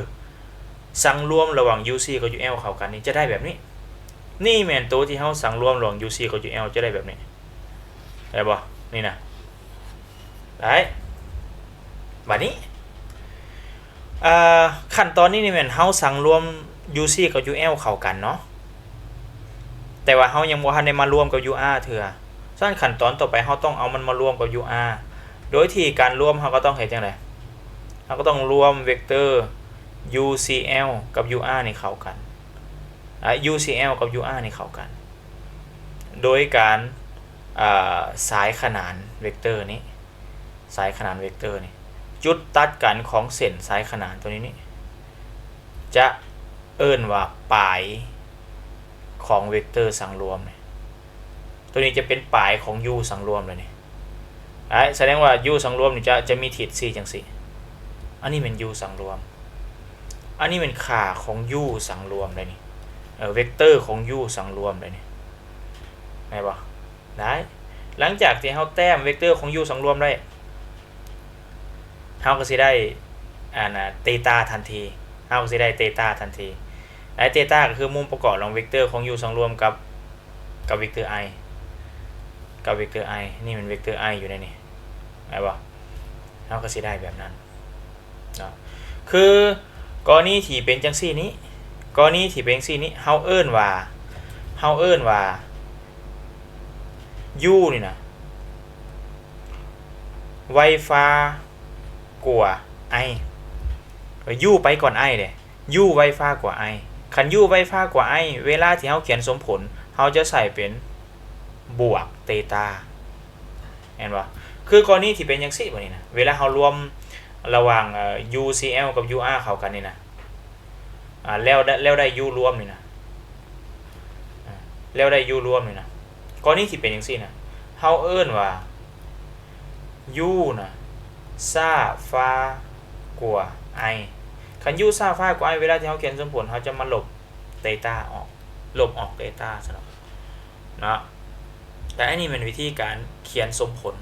ສັງລວມລະຫວ່າງ u c ກັບ u l ເຂົ້າກັນນີ້ ຈະໄດ້ແບບນີ້. ນີ້ແມ່ນໂຕທີ່ເຮົາສັງລວມລະຫວ່າງ u c ກັບ u l ຈະໄດ້ແບບນີ້ ໄດ້ບໍ່? ນີ້ນະ ໄດ້. ບາດນີ້ ອາ ຂັ້ນຕອນນີ້ນີ້ແມ່ນເຮົາສັງລວມ u c ກັບ u l ເຂົ້າກັນເນາະ, ແຕ່ວ່າເຮົາຍັງບໍ່ທັນໄດ້ມາລວມກັບ u r ເທື່ອ. ສະນັ້ນຂັ້ນຕອນຕໍ່ໄປເຮົາຕ້ອງເອົາມັນມາລວມກັບ u r ໂດຍທີ່ການລວມເຮົາກໍຕ້ອງເຮັດຈັ່ງໃດ? ເຮົາກໍຕ້ອງລວມເວັກເຕີ u c l ກັບ u r ນີ້ເຂົ້າກັນ ອາ u c l ກັບ u r ນີ້ເຂົ້າກັນ ໂດຍການ ອາ ສາຍຂະໜານເວັກເຕີນີ້ ສາຍຂະໜານເວັກເຕີນີ້ ຈຸດຕັດກັນຂອງເສັ້ນສາຍຂະໜານຕົວນີ້ນີ້ ຈະເອີ້ນວ່າປາຍຂອງເວັກເຕີສັງລວມນີ້. ຕົວນີ້ຈະເປັນປາຍຂອງ u ສັງລວມເລີຍນີ້. ອາ ສະແດງວ່າ u ສັງລວມນີ້ຈະ ຈະມີທິດຊີ້ຈັ່ງຊີ້. ອັນນີ້ແມ່ນ u ສັງລວມ. ອັນນີ້ແມ່ນຄ່າຂອງ u ສັງລວມເລີຍນີ້. ເອີ ເວັກເຕີຂອງ u ສັງລວມເລີຍນີ້. ໄດ້ບໍ່? ໄດ້. ຫຼັງຈາກທີ່ເຮົາແຕ້ມເວັກເຕີຂອງ u ສັງລວມໄດ້ ເຮົາກໍຊິໄດ້ ອັນ ເຕຕາທັນທີ. ເຮົາກໍຊິໄດ້ເຕຕາທັນທີ. ໄດ້ເຕຕາກໍຄືມຸມປະກອບລະຫວ່າງເວັກເຕີຂອງ u ສັງລວມກັບ ກັບເວັກເຕີ i ກັບເວັກເຕີ i. ນີ້ແມ່ນເວັກເຕີ i ຢູ່ໃນນີ້. ໄດ້ບໍ່? ເຮົາກໍຊິໄດ້ແບບນັ້ນເນາະ. ຄືກໍລະນີທີ່ເປັນຈັ່ງຊີ້ນີ້ ກໍລະນີທີ່ເປັນຈັ່ງຊີ້ນີ້ ເຮົາເອີ້ນວ່າ ເຮົາເອີ້ນວ່າ u ນີ້ນະ ໄວຟ້າກວ່າ i. u ໄປກ່ອນ i ເດ້. u ໄວຟ້າກວ່າ i. ຄັນ u ໄວຟ້າກວ່າ i ເວລາທີ່ເຮົາຂຽນສົມຜົນ ເຮົາຈະໃຊ້ເປັນ ບວກເຕຕາ ແມ່ນບໍ່? ຄືກໍລະນີທີ່ເປັນຈັ່ງຊີ້ ບັດນີ້ນະ ເວລາເຮົາລວມລະຫວ່າງ ເອີ ຢູຊີແອວ ກັບຢູອາເຂົ້າກັນນີ້ນະ ອາ ແລ້ວໄດ້ ແລ້ວໄດ້ຢູລວມນີ້ນະ ອາ ແລ້ວໄດ້ຢູລວມນີ້ນະ ກໍລະນີທີ່ເປັນຈັ່ງຊີ້ນະ ເຮົາເອີ້ນວ່າຢູນະ ຊ້າຟ້າກວ່າໄອ ຄັນຢູຊ້າຟ້າກວ່າໄອ ເວລາທີ່ເຮົາຂຽນສົມຜົນ ເຮົາຈະມາລົບເຕຕາອອກ ລົບອອກເຕຕາຊະເນາະ ເນາະ ແຕ່ອັນນີ້ແມ່ນວິທີການຂຽນສົມຜົນ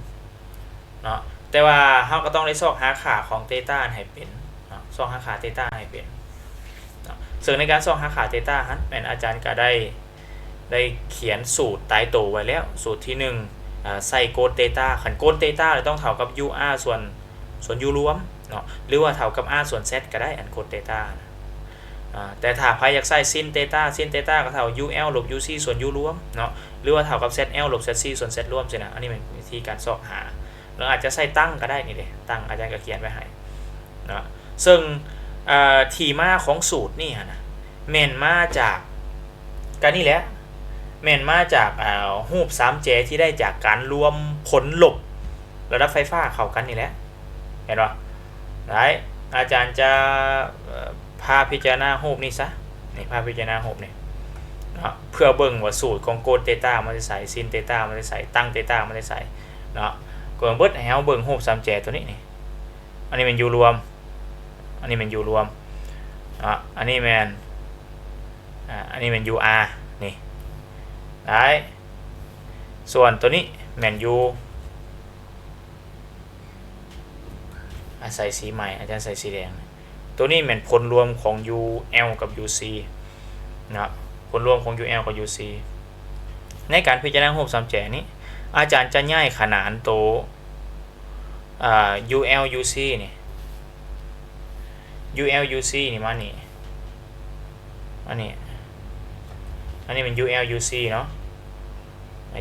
ເນາະ ແຕ່ວ່າເຮົາກໍຕ້ອງໄດ້ຊອກຫາຄ່າຂອງເຕຕາໃຫ້ເປັນເນາະ ຊອກຫາຄ່າເຕຕາໃຫ້ເປັນເນາະ ເຊິ່ງໃນການຊອກຫາຄ່າເຕຕາຫັ້ນ ແມ່ນອາຈານກໍໄດ້ ໄດ້ຂຽນສູດຕາຍໂຕໄວ້ແລ້ວ ສູດທີໜຶ່ງ ອາ ໃສ່ໂກນເຕຕາ ຄັນໂກນເຕຕາແລ້ວຕ້ອງເທົ່າກັບຢູອາສ່ວນ ສ່ວນຢູລວມເນາະ ຫຼືວ່າເທົ່າກັບອາສ່ວນແຊັດກໍໄດ້ ອັນໂກນເຕຕານະ ອາ ແຕ່ຖ້າໃຜຢາກໃຊ້ຊິນເຕຕາ ຊິນເຕຕາກໍເທົ່າຢູແອວລົບຢູຊີສ່ວນຢູລວມເນາະ ຫຼືວ່າເທົ່າກັບແຊັດແອວລົບແຊັດຊີສ່ວນແຊັດລວມຊີ້ນະ ອັນນີ້ແມ່ນວິທີການຊອກຫາ ຫຼືອາດຈະໃຊ້ຕັງກໍໄດ້ ນີ້ເດ້ ຕັງອາຈານກໍຂຽນໄວ້ໃຫ້ເນາະ ເຊິ່ງ ເອີ ທີ່ມາຂອງສູດນີ້ຫັ້ນນະ ແມ່ນມາຈາກ ກໍນີ້ແຫຼະ ແມ່ນມາຈາກ ເອີ ຮູບສາມແຈທີ່ໄດ້ຈາກການລວມຜົນລົບລະດັບໄຟຟ້າເຂົ້າກັນນີ້ແຫຼະ ເຫັນບໍ່? ໄດ້ ອາຈານຈະ ເອີ ພາພິຈາລະນາຮູບນີ້ຊະ ນີ້ ພາພິຈາລະນາຮູບນີ້ເນາະ ເພື່ອເບິ່ງວ່າສູດຂອງໂກນເຕຕາມາແຕ່ໃສ ຊິນເຕຕາມາແຕ່ໃສ ຕັງເຕຕາມາແຕ່ໃສເນາະ ກໍເບິ່ງເບິດ ໃຫ້ເຮົາເບິ່ງຮູບສາມແຈຕົວນີ້ນີ້ ອັນນີ້ແມ່ນຢູລວມ ອັນນີ້ແມ່ນຢູລວມເນາະ ອັນນີ້ແມ່ນ ອາ ອັນນີ້ແມ່ນຢູອາ ນີ້ ໄດ້ ສ່ວນຕົວນີ້ແມ່ນຢູ ອາ ໃສ່ສີໃໝ່ ອາຈານໃສ່ສີແດງ ຕົວນີ້ແມ່ນຜົນລວມຂອງຢູແອວກັບຢູຊີເນາະ ຜົນລວມຂອງຢູແອວກັບຢູຊີ ໃນການພິຈາລະນາຮູບສາມແຈນີ້ ອາຈານຈະຍ້າຍຂະໜານໂຕ ອ່າ ຢູແອວຢູຊີນີ້ ຢູແອວຢູຊີນີ້ມານີ້ ອັນນີ້ ອັນນີ້ແມ່ນຢູແອວຢູຊີເນາະ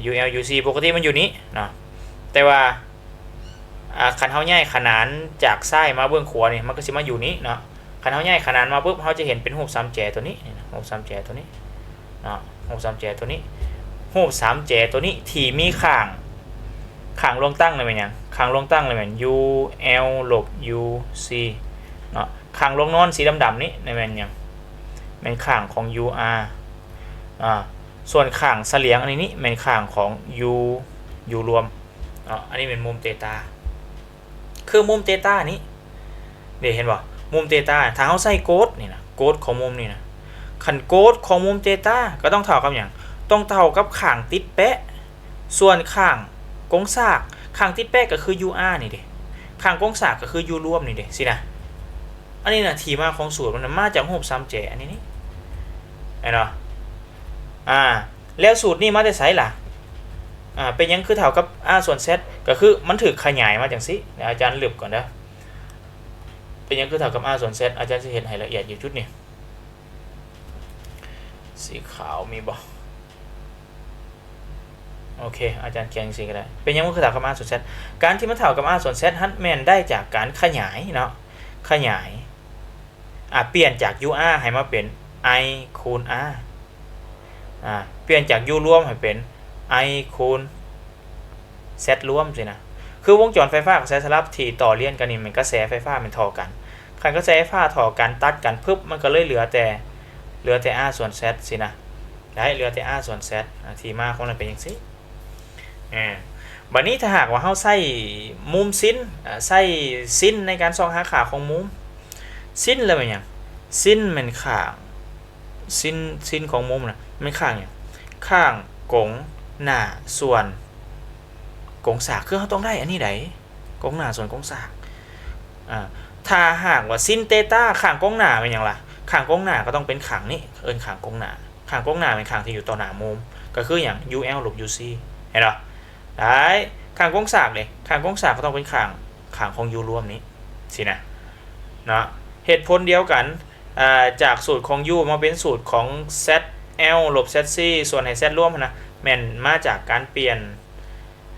ຢູແອວຢູຊີ ປົກກະຕິມັນຢູ່ນີ້ເນາະ ແຕ່ວ່າ ອາ ຄັນເຮົາຍ້າຍຂະໜານຈາກຊ້າຍມາເບື້ອງຂວານີ້ ມັນກໍຊິມາຢູ່ນີ້ເນາະ ຄັນເຮົາຍ້າຍຂະໜານມາປຶບ ເຮົາຈະເຫັນເປັນຮູບສາມແຈຕົວນີ້ ນີ້ນະ ຮູບສາມແຈຕົວນີ້ເນາະ ຮູບສາມແຈຕົວນີ້ ຮູບສາມແຈຕົວນີ້ທີ່ມີຂ້າງ ຂ້າງລວງຕັ້ງລະແມ່ນຫຍັງ? ຂ້າງລວງຕັ້ງລະແມ່ນຢູແອວລົບຢູຊີເນາະ ຂ້າງລວງນອນສີດຳໆນີ້ລະແມ່ນຫຍັງ? ແມ່ນຂ້າງຂອງຢູອາ ອາ ສ່ວນຂ້າງສະຫຼຽງອັນນີ້ນີ້ແມ່ນຂ້າງຂອງຢູ ຢູລວມເນາະ ອັນນີ້ແມ່ນມຸມເຕຕາ ຄືມຸມເຕຕານີ້ ເດ້ ເຫັນບໍ່? ມຸມເຕຕາ ຖ້າເຮົາໃຊ້ໂກດນີ້ນະ ໂກດຂອງມຸມນີ້ນະ ຄັນໂກດຂອງມຸມເຕຕາກໍຕ້ອງເທົ່າກັບຫຍັງ? ຕ້ອງເທົ່າກັບຂ້າງຕິດແປະ ສ່ວນຂ້າງກົງສາກ ຂ້າງຕິດແປະກໍຄືຢູອານີ້ເດ້ ຂ້າງກົງສາກກໍຄືຢູລວມນີ້ເດ້ ຊີ້ນະ ອັນນີ້ນະ ທີ່ມາຂອງສູດມັນນະ ມາຈາກຮູບສາມແຈອັນນີ້ນີ້ ເຫັນບໍ່? ອາ ແລ້ວສູດນີ້ມາແຕ່ໃສລະ? ອາ ເປັນຫຍັງຄືເທົ່າກັບອາສ່ວນແຊັດ? ກໍຄືມັນຖືກຂະຫຍາຍມາຈັ່ງຊີ້ ອາຈານລຶບກ່ອນເດີ ເປັນຫຍັງຄືເທົ່າກັບອາສ່ວນແຊັດ? ອາຈານຊິເຮັດໃຫ້ລະອຽດຢູ່ຈຸດນີ້ ສີຂາວມີບໍ່? ໂອເຄ ອາຈານຂຽນຈັ່ງຊີ້ກໍໄດ້ ເປັນຫຍັງມັນຄືເທົ່າກັບອາສ່ວນແຊັດ? ການທີ່ມັນເທົ່າກັບອາສ່ວນແຊັດຫັ້ນ ແມ່ນໄດ້ຈາກການຂະຫຍາຍເນາະ ຂະຫຍາຍ ອາ ປ່ຽນຈາກຢູອາໃຫ້ມາເປັນໄອຄູນອາ ອາ ປ່ຽນຈາກຢູລວມໃຫ້ເປັນໄອຄູນແຊັດລວມຊີ້ນະ ຄືວົງຈອນໄຟຟ້າກັບສາຍສະຫຼັບທີ່ຕໍ່ລຽນກັນນີ້ ແມ່ນກະແສໄຟຟ້າແມ່ນທໍ່ກັນ ຄັນກະແສໄຟຟ້າທໍ່ກັນ ຕັດກັນປຶບ ມັນກໍເລີຍເຫຼືອແຕ່ ເຫຼືອແຕ່ອາສ່ວນແຊັດຊີ້ນະ ໄດ້ ເຫຼືອແຕ່ອາສ່ວນແຊັດ ອາ ທີ່ມາຂອງມັນເປັນຈັ່ງຊີ້ ອາ ບັດນີ້ຖ້າຫາກວ່າເຮົາໃຊ້ມຸມຊິນ ອາ ໃຊ້ຊິນໃນການຊອກຫາຄ່າຂອງມຸມ ຊິນລະແມ່ນຫຍັງ? ຊິນແມ່ນຂ້າງ ຊິນ ຊິນຂອງມຸມນະ ແມ່ນຂ້າງຫຍັງ? ຂ້າງກົງໜ້າສ່ວນກົງສາກ ຄືເຮົາຕ້ອງໄດ້ອັນນີ້ໃດ໋ ກົງໜ້າສ່ວນກົງສາກ ອາ ຖ້າຫາກວ່າຊິນເຕຕາ ຂ້າງກົງໜ້າແມ່ນຫຍັງລະ? ຂ້າງກົງໜ້າກໍຕ້ອງເປັນຂ້າງນີ້ ເອີ້ນຂ້າງກົງໜ້າ ຂ້າງກົງໜ້າແມ່ນຂ້າງທີ່ຢູ່ຕໍ່ໜ້າມຸມ ກໍຄືຫຍັງ? ຢູແອວລົບຢູຊີ ເຫັນບໍ່? ໄດ້ ຂ້າງກົງສາກເດ້ ຂ້າງກົງສາກກໍຕ້ອງເປັນຂ້າງ ຂ້າງຂອງຢູລວມນີ້ຊີ້ນະ ເນາະ ເຫດຜົນດຽວກັນ ອາ ຈາກສູດຂອງຢູມາເປັນສູດຂອງແຊັດແອວລົບແຊັດຊີ ສ່ວນໃຫ້ແຊັດລວມຫັ້ນນະ ແມ່ນມາຈາກການປ່ຽນ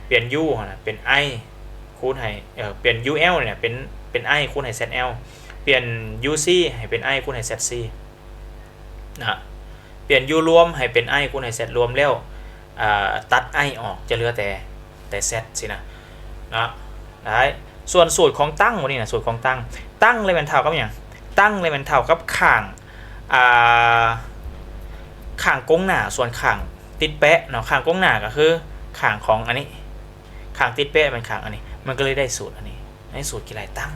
ປ່ຽນຢູຫັ້ນນະເປັນໄອຄູນໃຫ້ ເອີ ປ່ຽນຢູແອວນີ້ນະເປັນ ເປັນໄອຄູນໃຫ້ແຊັດແອວ ປ່ຽນຢູຊີໃຫ້ເປັນໄອຄູນໃຫ້ແຊັດຊີ ນະ ປ່ຽນຢູລວມໃຫ້ເປັນໄອຄູນໃຫ້ແຊັດລວມ ແລ້ວ ອ່າ ຕັດໄອອອກ ຈະເຫຼືອແຕ່ ແຕ່ແຊັດຊີ້ນະເນາະ. ໄດ້ ສ່ວນສູດຂອງຕັ້ງ ບັດນີ້ນະ ສູດຂອງຕັ້ງ ຕັ້ງແລ້ວແມ່ນເທົ່າກັບຫຍັງ? ຕັ້ງແລ້ວແມ່ນເທົ່າກັບຂ້າງ ອ່າ ຂ້າງກົງໜ້າ ສ່ວນຂ້າງຕິດແປະເນາະ. ຂ້າງກົງໜ້າກໍຄືຂ້າງຂອງອັນນີ້ ຂ້າງຕິດແປະແມ່ນຂ້າງອັນນີ້ ມັນກໍເລີຍໄດ້ສູດອັນນີ້ ໃນສູດຄິດໄລ່ຕັ້ງ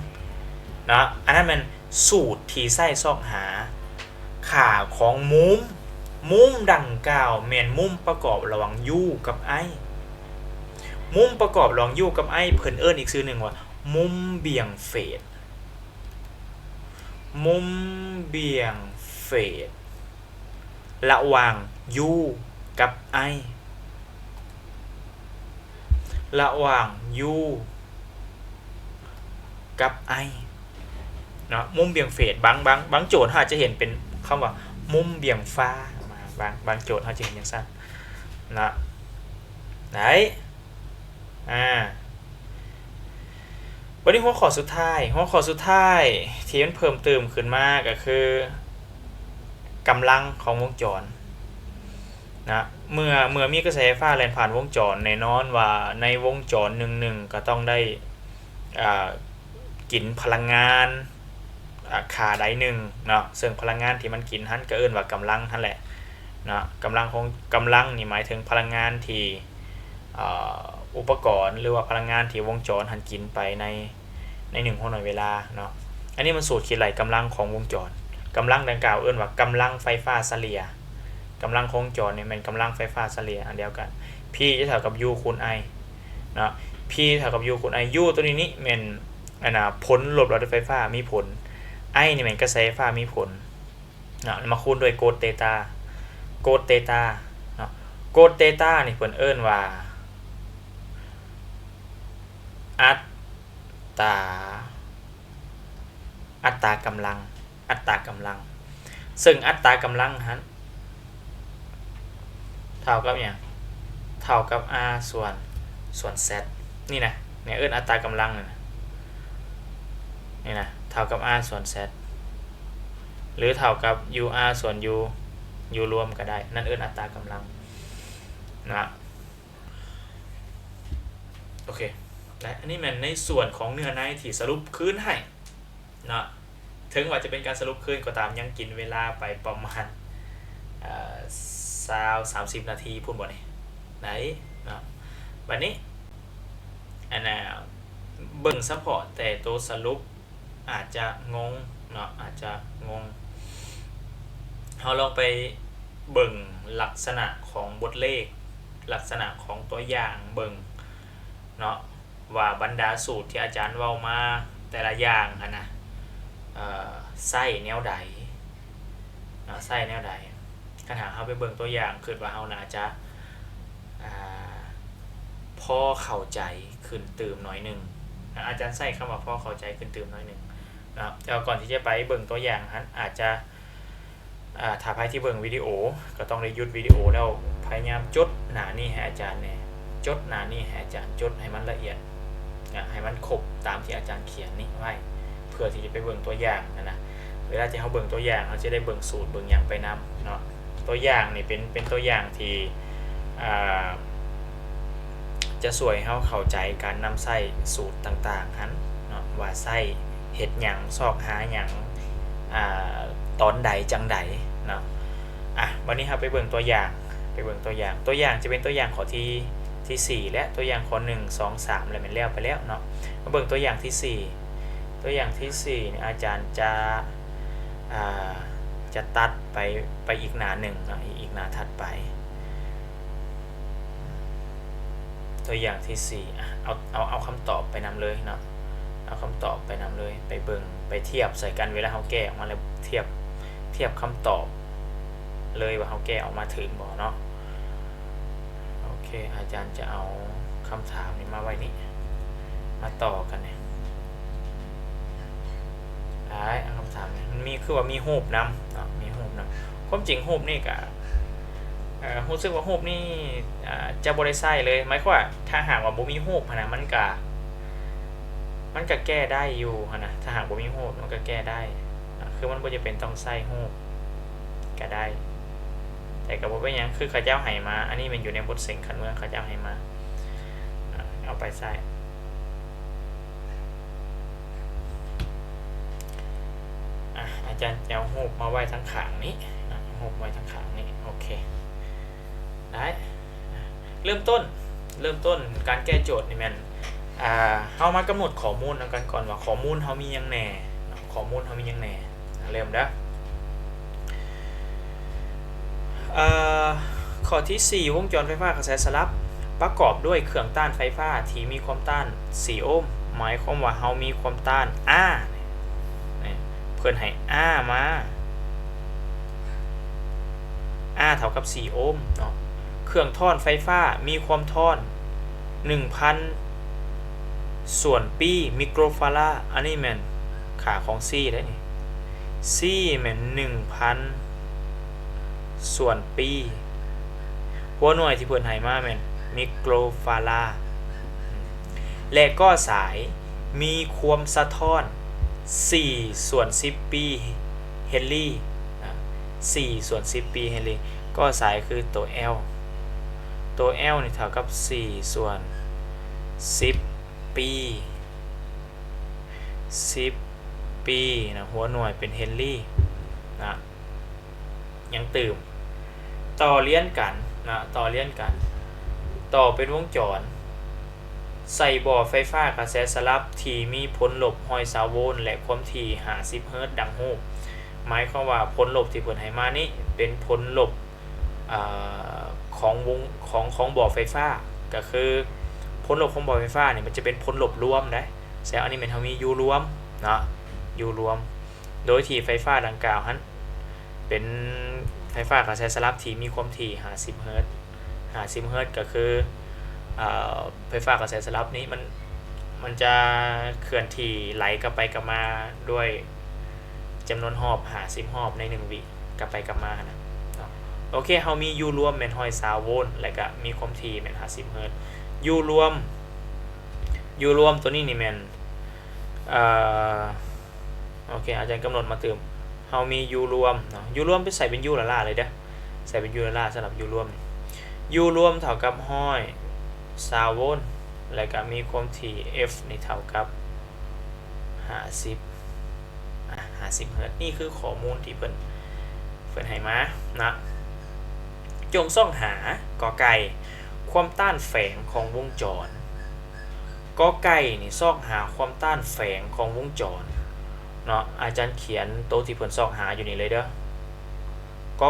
ເນາະ. ອັນນັ້ນແມ່ນສູດທີ່ໃຊ້ຊອກຫາຄ່າຂອງມຸມ. ມຸມດັ່ງກ່າວແມ່ນມຸມປະກອບລະຫວ່າງ u ກັບ i. ມຸມປະກອບລະຫວ່າງ u ກັບ i ເພິ່ນເອີ້ນອີກຊື່ໜຶ່ງວ່າ ມຸມບ່ຽງເຟດ ມຸມບ່ຽງເຟດ ລະຫວ່າງ u ກັບ i ລະຫວ່າງ u ກັບ i ເນາະ. ມຸມບ່ຽງເຟດ ບາງ ບາງ ບາງໂຈດເຮົາອາດຈະເຫັນເປັນຄຳວ່າ ມຸມບ່ຽງຟ້າ ບາງ ບາງໂຈດເຮົາຈະເຫັນຈັ່ງຊັ້ນເນາະ. ໄດ້ ອ່າ ບັດນີ້ຫົວຂໍ້ສຸດທ້າຍ ຫົວຂໍ້ສຸດທ້າຍທີ່ມັນເພີ່ມຕື່ມຂຶ້ນມາກໍຄື ກຳລັງຂອງວົງຈອນນະ. ເມື່ອ ເມື່ອມີກະແສໄຟຟ້າແລ່ນຜ່ານວົງຈອນ ແນ່ນອນວ່າໃນວົງຈອນໜຶ່ງໆ ກໍຕ້ອງໄດ້ ອ່າ ກິນພະລັງງານ ອ່າ ຄ່າໃດໜຶ່ງເນາະ, ເຊິ່ງພະລັງງານທີ່ມັນກິນຫັ້ນກໍເອີ້ນວ່າກຳລັງຫັ້ນແຫຼະເນາະ. ກຳລັງຂອງ ກຳລັງນີ້ໝາຍເຖິງພະລັງງານທີ່ ເອີ ອຸປະກອນ ຫຼືວ່າພະລັງງານທີ່ວົງຈອນຫັ້ນກິນໄປໃນ ໃນໜຶ່ງຫົວໜ່ວຍເວລາເນາະ. ອັນນີ້ມັນສູດຄິດໄລ່ກຳລັງຂອງວົງຈອນ. ກຳລັງດັ່ງກ່າວເອີ້ນວ່າກຳລັງໄຟຟ້າສະເລ່ຍ. ກຳລັງຂອງວົງຈອນນີ້ແມ່ນກຳລັງໄຟຟ້າສະເລ່ຍອັນດຽວກັນ. P ຈະເທົ່າກັບ U ຄູນ I ເນາະ. P ເທົ່າກັບ U ຄູນ I. U ຕົວນີ້ນີ້ແມ່ນ ອັນນ່າ ຜົນລົບລະດັບໄຟຟ້າມີຜົນ, I ນີ້ແມ່ນກະແສໄຟຟ້າມີຜົນເນາະ, ມາຄູນດ້ວຍໂກດເຕຕາ ໂກດເຕຕາເນາະ. ໂກດເຕຕານີ້ເພິ່ນເອີ້ນວ່າ ອັດຕາ ອັດຕາກຳລັງ ອັດຕາກຳລັງ. ເຊິ່ງອັດຕາກຳລັງຫັ້ນ ເທົ່າກັບຫຍັງ? ເທົ່າກັບ R ສ່ວນ ສ່ວນ Z ນີ້ນະ, ນີ້ເອີ້ນອັດຕາກຳລັງນີ້ນະ, ນີ້ນະ ເທົ່າກັບ R ສ່ວນ Z ຫຼືເທົ່າກັບ UR ສ່ວນ U U ລວມກໍໄດ້, ນັ້ນເອີ້ນອັດຕາກຳລັງນະ. ໂອເຄ ແລະ ອັນນີ້ແມ່ນໃນສ່ວນຂອງເນື້ອໃນທີ່ສະຫຼຸບຄືນໃຫ້ເນາະ. ເຖິງວ່າຈະເປັນການສະຫຼຸບຄືນກໍຕາມ, ຍັງກິນເວລາໄປປະມານ ເອີ ຊາວ ສາມສິບນາທີພຸ້ນບໍ່ນີ້ ໄດ້ເນາະ. ບັດນີ້ ອັນນ່າ ເບິ່ງສະເພາະແຕ່ໂຕສະຫຼຸບ ອາດຈະງົງເນາະ, ອາດຈະງົງ. ເຮົາລອງໄປເບິ່ງລັກສະນະຂອງບົດເລກ, ລັກສະນະຂອງຕົວຢ່າງເບິ່ງເນາະ ວ່າບັນດາສູດທີ່ອາຈານເວົ້າມາແຕ່ລະຢ່າງຫັ້ນນະ ເອີ ໃຊ້ແນວໃດເນາະ, ໃຊ້ແນວໃດ. ຄັນຫາກເຮົາໄປເບິ່ງຕົວຢ່າງ ຄິດວ່າເຮົາໜ້າຈະ ອ່າ ພໍເຂົ້າໃຈຂຶ້ນຕື່ມໜ້ອຍໜຶ່ງ. ອາຈານໃຊ້ຄຳວ່າພໍເຂົ້າໃຈຂຶ້ນຕື່ມໜ້ອຍໜຶ່ງເນາະ, ແຕ່ວ່າກ່ອນທີ່ຈະໄປເບິ່ງຕົວຢ່າງຫັ້ນ ອາດຈະ ອ່າ ຖ້າໃຜທີ່ເບິ່ງວິດີໂອ ກໍຕ້ອງໄດ້ຢຸດວິດີໂອແລ້ວພະຍາຍາມຈົດໜ້ານີ້ໃຫ້ອາຈານແດ່, ຈົດໜ້ານີ້ໃຫ້ອາຈານ, ຈົດໃຫ້ມັນລະອຽດນະ, ໃຫ້ມັນຄົບຕາມທີ່ອາຈານຂຽນນີ້ໄວ້ ເພື່ອທີ່ຈະໄປເບິ່ງຕົວຢ່າງຫັ້ນນະ. ເວລາທີ່ເຮົາເບິ່ງຕົວຢ່າງ ເຮົາຈະໄດ້ເບິ່ງສູດເບິ່ງຫຍັງໄປນຳເນາະ. ຕົວຢ່າງນີ້ເປັນ ເປັນຕົວຢ່າງທີ່ ອ່າ ຈະຊ່ວຍໃຫ້ເຮົາເຂົ້າໃຈການນຳໃຊ້ສູດຕ່າງໆຫັ້ນເນາະ ວ່າໃຊ້ເຮັດຫຍັງ, ຊອກຫາຫຍັງ, ອ່າ ຕອນໃດ ຈັ່ງໃດເນາະ. ອ່ະ ບັດນີ້ເຮົາໄປເບິ່ງຕົວຢ່າງ, ໄປເບິ່ງຕົວຢ່າງ. ຕົວຢ່າງຈະເປັນຕົວຢ່າງຂໍ້ທີ ທີສີ່ ແລະ ຕົວຢ່າງຂໍ້ໜຶ່ງ ສອງ ສາມ ແລ້ວແມ່ນແລ້ວໄປແລ້ວເນາະ. ມາເບິ່ງຕົວຢ່າງທີສີ່. ຕົວຢ່າງທີສີ່ນີ້ ອາຈານຈະ ອ່າ ຈະຕັດໄປ ໄປອີກໜ້າໜຶ່ງເນາະ, ອີກໜ້າຖັດໄປ. ຕົວຢ່າງທີສີ່ ອະ ເອົາ ເອົາ ເອົາຄຳຕອບໄປນຳເລີຍເນາະ, ເອົາຄຳຕອບໄປນຳເລີຍ, ໄປເບິ່ງ ໄປທຽບໃສ່ກັນ ເວລາເຮົາແກ້ອອກມາແລ້ວ ທຽບ ທຽບຄຳຕອບເລີຍວ່າເຮົາແກ້ອອກມາຖືກບໍ່ເນາະ. ໂອເຄ ອາຈານຈະເອົາຄຳຖາມນີ້ມາໄວ້ນີ້ ມາຕໍ່ກັນນີ້. ໄດ້ ເອົາຄຳຖາມນີ້ ມັນມີ ຄືວ່າມີຮູບນຳເນາະ, ມີຮູບນຳ. ຄວາມຈິງຮູບນີ້ກະ ເອີ ຮູ້ສຶກວ່າຮູບນີ້ ອາ ຈະບໍ່ໄດ້ໃຊ້ເລີຍ. ໝາຍຄວາມວ່າ ຖ້າຫາກວ່າບໍ່ມີຮູບຫັ້ນນະ ມັນກະ ມັນກະແກ້ໄດ້ຢູ່ຫັ້ນນະ, ຖ້າຫາກບໍ່ມີຮູບມັນກະແກ້ໄດ້ນະ, ຄືມັນບໍ່ຈຳເປັນຕ້ອງໃຊ້ຮູບກະໄດ້ ແຕ່ກໍບໍ່ເປັນຫຍັງ ຄືເຂົາເຈົ້າໃຫ້ມາ ອັນນີ້ແມ່ນຢູ່ໃນບົດເສັງຄັນເມືອງເຂົາເຈົ້າໃຫ້ມາ. ອາ ເອົາໄປໃຊ້. ອາ ອາຈານຈະເອົາຮູບມາໄວ້ທາງຂ້າງນີ້ນະ ຮູບໄວ້ທາງຂ້າງນີ້. ໂອເຄ ໄດ້. ເລີ່ມຕົ້ນ ເລີ່ມຕົ້ນການແກ້ໂຈດນີ້ແມ່ນ ອ່າ ເຮົາມາກຳນົດຂໍ້ມູນນຳກັນກ່ອນວ່າ ຂໍ້ມູນເຮົາມີຫຍັງແດ່ເນາະ ຂໍ້ມູນເຮົາມີຫຍັງແດ່. ເລີ່ມເດີ້. ເອີ ຂໍ້ທີສີ່ ວົງຈອນໄຟຟ້າກະແສສະຫຼັບປະກອບດ້ວຍເຄື່ອງຕ້ານໄຟຟ້າທີ່ມີຄວາມຕ້ານສີ່ໂອມ. ໝາຍຄວາມວ່າເຮົາມີຄວາມຕ້ານ R ນີ້ ເພິ່ນໃຫ້ R ມາ R ເທົ່າກັບສີ່ໂອມເນາະ. ເຄື່ອງທ້ອນໄຟຟ້າມີຄວາມທ້ອນໜຶ່ງພັນສ່ວນປີມິໂກຣຟາຣາ. ອັນນີ້ແມ່ນຄ່າຂອງ C ເດ້ນີ້ C ແມ່ນໜຶ່ງພັນສ່ວນປີ. ຫົວໜ່ວຍທີ່ເພິ່ນໃຫ້ມາແມ່ນມິໂກຣຟາຣາ ແລະ ກໍສາຍມີຄວາມສະທ້ອນສີ່ສ່ວນສິບປີເຮນຣີ ອາ ສີ່ສ່ວນສິບປີເຮນຣີ. ກໍສາຍຄືໂຕ L ໂຕ L ນີ້ເທົ່າກັບສີ່ສ່ວນສິບປີ ສິບປີນະ ຫົວໜ່ວຍເປັນເຮນຣີນະ. ຍັງຕື່ມ ຕໍ່ລຽນກັນນະ ຕໍ່ລຽນກັນ ຕໍ່ເປັນວົງຈອນ ໃສ່ບໍ່ໄຟຟ້າກະແສສະຫຼັບທີ່ມີຜົນລົບຮ້ອຍຊາວໂວນ ແລະ ຄວາມຖີ່ຫ້າສິບເຮີດ ດັ່ງຮູບ. ໝາຍຄວາມວ່າຜົນລົບທີ່ເພິ່ນໃຫ້ມານີ້ເປັນຜົນລົບ ເອີ ຂອງວົງ ຂອງ ຂອງບໍ່ໄຟຟ້າ ກະຄືຜົນລົບຂອງບໍ່ໄຟຟ້ານີ້ມັນຈະເປັນຜົນລົບລວມໄດ໋. ແຕ່ອັນນີ້ແມ່ນເຮົາມີ U ລວມເນາະ U ລວມ ໂດຍທີ່ໄຟຟ້າດັ່ງກ່າວຫັ້ນ ເປັນໄຟຟ້າກະແສສະຫຼັບທີ່ມີຄວາມຖີ່ຫ້າສິບເຮີດ ຫ້າສິບເຮີດ ກໍຄື ເອີ ໄຟຟ້າກະແສສະຫຼັບນີ້ມັນ ມັນຈະເຄື່ອນທີ່ໄຫຼກັບໄປກັບມາດ້ວຍຈຳນວນຮອບຫ້າສິບຮອບໃນໜຶ່ງວິ ກັບໄປກັບມາຫັ້ນນະເນາະ. ໂອເຄ ເຮົາມີ U ລວມແມ່ນຮ້ອຍຊາວໂວນ ແລະກະມີຄວາມຖີ່ແມ່ນຫ້າສິບເຮີດ. U ລວມ U ລວມໂຕນີ້ນີ້ແມ່ນ ເອີ ໂອເຄ ອາຈານກຳນົດມາຕື່ມ ເຮົາມີ U ລວມເນາະ U ລວມໄປໃສ່ເປັນ U ລ້າໆເລີຍເດີ້ ໃສ່ເປັນ U ລ້າໆ ສຳລັບ U ລວມນີ້ U ລວມເທົ່າກັບຮ້ອຍຊາວໂວນ ແລະກະມີຄວາມຖີ່ F ນີ້ເທົ່າກັບຫ້າສິບ ອາ ຫ້າສິບເຮີດ. ນີ້ຄືຂໍ້ມູນທີ່ເພິ່ນ ເພິ່ນໃຫ້ມານະ. ຈົ່ງຊອກຫາ ກ ໄກ່ ຄວາມຕ້ານແຝງຂອງວົງຈອນ. ກ ໄກ່ນີ້ ຊອກຫາຄວາມຕ້ານແຝງຂອງວົງຈອນເນາະ. ອາຈານຂຽນໂຕທີ່ເພິ່ນຊອກຫາຢູ່ນີ້ເລີຍເດີ້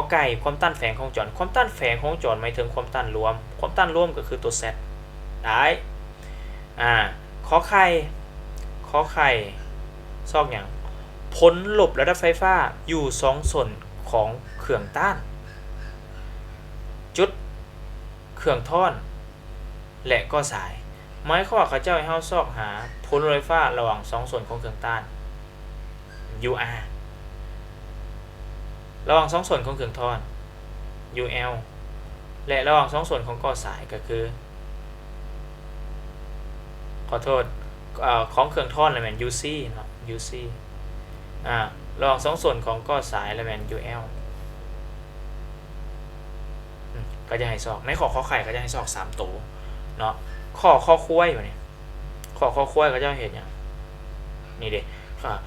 ກ ໄກ່ ຄວາມຕ້ານແຝງຂອງຈອນ. ຄວາມຕ້ານແຝງຂອງຈອນໝາຍເຖິງຄວາມຕ້ານລວມ. ຄວາມຕ້ານລວມກໍຄືໂຕ Z ໄດ້. ອາ ຂໍໄຂ່ ຂໍໄຂ່ ຊອກຫຍັງ? ຜົນລົບລະດັບໄຟຟ້າຢູ່ສອງສົ້ນຂອງເຄື່ອງຕ້ານ ຈຸດ ເຄື່ອງທ້ອນ ແລະ ກໍສາຍ. ໝາຍຄວາມວ່າເຂົາເຈົ້າໃຫ້ເຮົາຊອກຫາຜົນລົບໄຟຟ້າລະຫວ່າງສອງສົ້ນຂອງເຄື່ອງຕ້ານ UR ລະຫວ່າງສອງສົ້ນຂອງເຄື່ອງທ້ອນ UL ແລະ ລະຫວ່າງສອງສົ້ນຂອງກໍສາຍກໍຄື ຂໍໂທດ ເອີ ຂອງເຄື່ອງທ້ອນລະແມ່ນ UC ເນາະ UC ອາ ລະຫວ່າງສອງສົ້ນຂອງກໍສາຍລະແມ່ນ UL. ອືມ ເຂົາຈະໃຫ້ຊອກ ໃນຂໍ້ ຂໍໄຂ່ ເຂົາຈະໃຫ້ຊອກສາມໂຕເນາະ. ຂໍ້ ຄໍຄວາຍ ບາດນີ້ ຂໍ້ ຄໍຄວາຍ ເຂົາເຈົ້າເຮັດຫຍັງ? ນີ້ເດ້ ອາ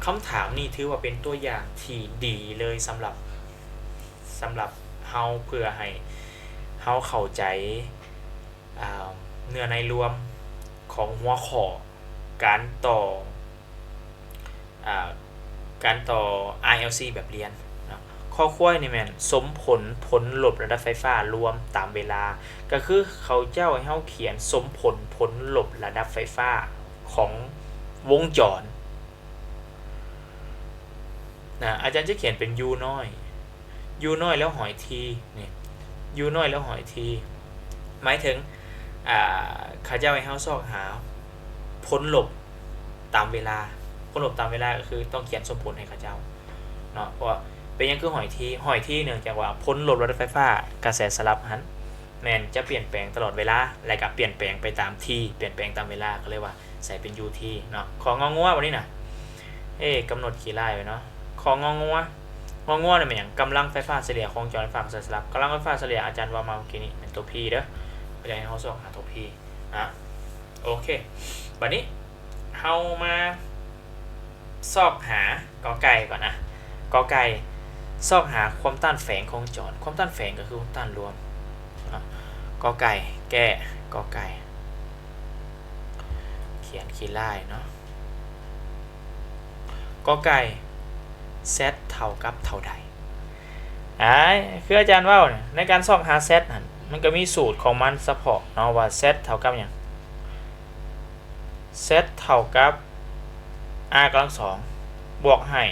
ຄຳຖາມນີ້ຖືວ່າເປັນຕົວຢ່າງທີ່ດີເລີຍ ສຳລັບ ສຳລັບເຮົາ ເພື່ອໃຫ້ເຮົາເຂົ້າໃຈ ອາ ເນື້ອໃນລວມຂອງຫົວຂໍ້ການຕໍ່ ອາ ການຕໍ່ ILC ແບບລຽນເນາະ. ຄໍຄວາຍນີ້ແມ່ນສົມຜົນຜົນລົບລະດັບໄຟຟ້າລວມຕາມເວລາ ກໍຄືເຂົາເຈົ້າໃຫ້ເຮົາຂຽນສົມຜົນຜົນລົບລະດັບໄຟຟ້າຂອງວົງຈອນນະ. ອາຈານຈະຂຽນເປັນ U ນ້ອຍ U ນ້ອຍແລ້ວຫອຍ T ນີ້ U ນ້ອຍແລ້ວຫອຍ T ໝາຍເຖິງ ອາ ເຂົາເຈົ້າໃຫ້ເຮົາຊອກຫາຜົນລົບຕາມເວລາ. ຜົນລົບຕາມເວລາກໍຄືຕ້ອງຂຽນສົມຜົນໃຫ້ເຂົາເຈົ້າເນາະ. ເພາະວ່າເປັນຫຍັງຄືຫອຍ T? ຫອຍ T ເນື່ອງຈາກວ່າຜົນລົບລະດັບໄຟຟ້າກະແສສະຫຼັບຫັ້ນ ແມ່ນຈະປ່ຽນແປງຕະຫຼອດເວລາ ແລະ ກະປ່ຽນແປງໄປຕາມ T ປ່ຽນແປງຕາມເວລາ ກໍເລີຍວ່າໃສ່ເປັນ UT ເນາະ. ຂໍງໍງົວ ບາດນີ້ນະ ເອີ ກຳນົດຂີ້ລ້າຍໄວ້ເນາະ. ຂໍງໍງົວ ຫົວງົວນີ້ແມ່ນຫຍັງ? ກຳລັງໄຟຟ້າສະເລ່ຍຂອງຈອນໄຟຟ້າກະແສສະຫຼັບ. ກຳລັງໄຟຟ້າສະເລ່ຍອາຈານເວົ້າມາເມື່ອກີ້ນີ້ແມ່ນຕົວ P ເດີ. ເວລາເຮົາຊອກຫາຕົວ P ນະ. ໂອເຄ. ບາດນີ້ເຮົາມາຊອກຫາ ກ ໄກ່ ກ່ອນນະ. ກ ໄກ່ ຊອກຫາຄວາມຕ້ານແຝງຂອງຈອນ. ຄວາມຕ້ານແຝງກໍຄືຄວາມຕ້ານລວມເນາະ. ກ ໄກ່ ແກ້ ກ ໄກ່ ຂຽນຂີ້ລ້າຍເນາະ. ກ ໄກ່ Z ເທົ່າກັບເທົ່າໃດ? ອາ ຄືອາຈານເວົ້ານະ ໃນການຊອກຫາ Z ຫັ້ນ ມັນກໍມີສູດຂອງມັນສະເພາະເນາະ ວ່າ Z ເທົ່າກັບຫຍັງ? Z ເທົ່າກັບ R ກຳລັງສອງ ບວກໃຫ້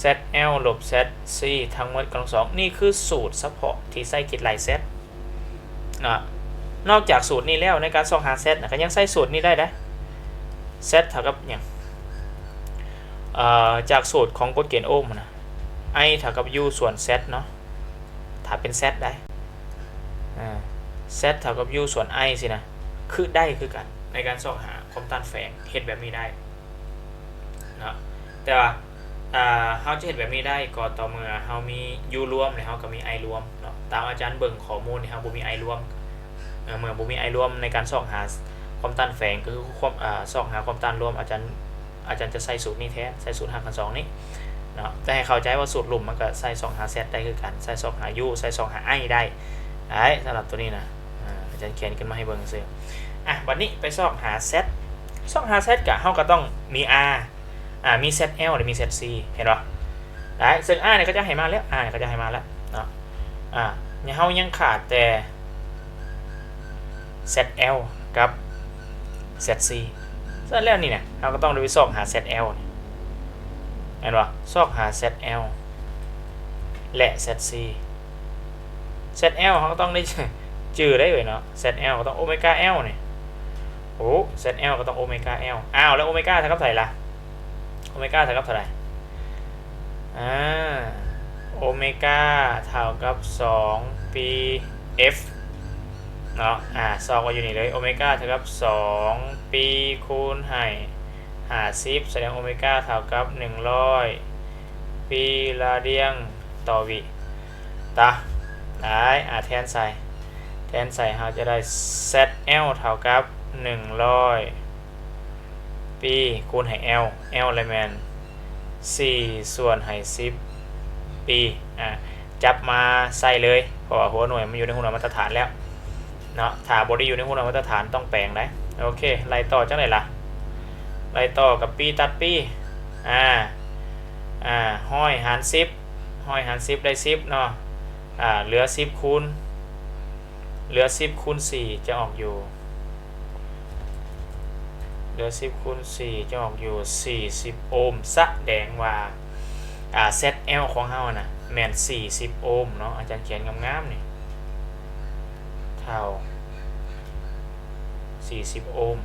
Z L ລົບ Z C ທັງໝົດກຳລັງສອງ. ນີ້ຄືສູດສະເພາະທີ່ໃຊ້ຄິດໄລ່ Z ນະ. ນອກຈາກສູດນີ້ແລ້ວ ໃນການຊອກຫາ Z ນະ ກໍຍັງໃຊ້ສູດນີ້ໄດ້ເດ້. Z ເທົ່າກັບຫຍັງ? ເອີ ຈາກສູດຂອງກົດເກນໂອມນະ I ເທົ່າກັບ U ສ່ວນ Z ເນາະ. ຖ້າເປັນ Z ໄດ້ Z ເທົ່າກັບ U ສ່ວນ I ຊີ້ນະ ຄືໄດ້ຄືກັນ ໃນການຊອກຫາຄວາມຕ້ານແຝງ ເຮັດແບບນີ້ໄດ້ເນາະ. ແຕ່ວ່າ ເຮົາຈະເຮັດແບບນີ້ໄດ້ກໍຕໍ່ເມື່ອເຮົາມີ U ລວມ ແລະ ເຮົາກໍມີ I ລວມເນາະ. ຕາມອາຈານເບິ່ງຂໍ້ມູນນີ້ ເຮົາບໍ່ມີ I ລວມ. ເມື່ອບໍ່ມີ I ລວມ ໃນການຊອກຫາຄວາມຕ້ານແຝງ ກໍຄືຄວາມ ຊອກຫາຄວາມຕ້ານລວມ ອາຈານ ອາຈານຈະໃຊ້ສູດນີ້ແທນ ໃຊ້ສູດຮາກຂັ້ນສອງນີ້ເນາະ. ແຕ່ໃຫ້ເຂົ້າໃຈວ່າສູດລຸ່ມມັນກໍໃຊ້ຊອກຫາ Z ໄດ້ຄືກັນ ໃຊ້ຊອກຫາ U ໃຊ້ຊອກຫາ I ໄດ້ ໄດ້. ສຳລັບຕົວນີ້ນະ ອາ ອາຈານຂຽນຂຶ້ນມາໃຫ້ເບິ່ງຊື່. ອາ ບັດນີ້ໄປຊອກຫາ Z ຊອກຫາ Z ກະເຮົາກໍຕ້ອງມີ R ອາ ມີ Z L ແລະ ມີ Z C ເຫັນບໍ່? ໄດ້ ເຊິ່ງ R ນີ້ເຂົາເຈົ້າໃຫ້ມາແລ້ວ R ນີ້ເຂົາເຈົ້າໃຫ້ມາແລ້ວເນາະ. ອາ ເຮົາຍັງຂາດແຕ່ Z L ກັບ Z C. ສະນັ້ນແລ້ວນີ້ນະ ເຮົາກໍຕ້ອງໄດ້ໄປຊອກຫາ Z L ນີ້ ແມ່ນບໍ່? ຊອກຫາ Z L ແລະ Z C. Z L ເຮົາກໍຕ້ອງໄດ້ຈື່ໄດ້ເວີຍເນາະ. Z L ກໍຕ້ອງໂອເມກາ L ນີ້. ໂອ້ Z L ກໍຕ້ອງໂອເມກາ L. ອ້າວ ແລ້ວໂອເມກາເທົ່າກັບເທົ່າໃດລະ? ໂອເມກາເທົ່າກັບເທົ່າໃດ? ອາ ໂອເມກາເທົ່າກັບສອງປີ F ເນາະ. ອາ ຊອກໄວ້ຢູ່ນີ້ເລີຍ ໂອເມກາເທົ່າກັບສອງປີຄູນໃຫ້ຫ້າສິບ ສະແດງໂອເມກາເທົ່າກັບໜຶ່ງຮ້ອຍປີລາດຽງຕໍ່ວິ. ຕາ ໄດ້ ອາ ແທນໃສ່ ແທນໃສ່ ເຮົາຈະໄດ້ Z L ເທົ່າກັບໜຶ່ງຮ້ອຍ ປີ ຄູນໃຫ້ L, L ລະແມ່ນສີ່ສ່ວນໃຫ້ສິບປີ. ອາ ຈັບມາໃສ່ເລີຍ ເພາະວ່າຫົວໜ່ວຍມັນຢູ່ໃນຫົວໜ່ວຍມາດຕະຖານແລ້ວເນາະ. ຖ້າບໍ່ໄດ້ຢູ່ໃນຫົວໜ່ວຍມາດຕະຖານຕ້ອງແປງໄດ໋. ໂອເຄ ໄລ່ຕໍ່ຈັ່ງໃດລະ? ໄລ່ຕໍ່ກັບປີຕັດປີ. ອາ ອາ ຮ້ອຍຫານສິບ ຮ້ອຍຫານສິບໄດ້ສິບເນາະ. ອາ ເຫຼືອສິບຄູນ ເຫຼືອສິບຄູນສີ່ຈະອອກຢູ່ ເຫຼືອສິບຄູນສີ່ຈະອອກຢູ່ສີ່ສິບໂອມ. ສະແດງວ່າ ອາ Z L ຂອງເຮົານະ ແມ່ນສີ່ສິບໂອມເນາະ. ອາຈານຂຽນງາມໆນີ້ ເທົ່າສີ່ສິບໂອມ.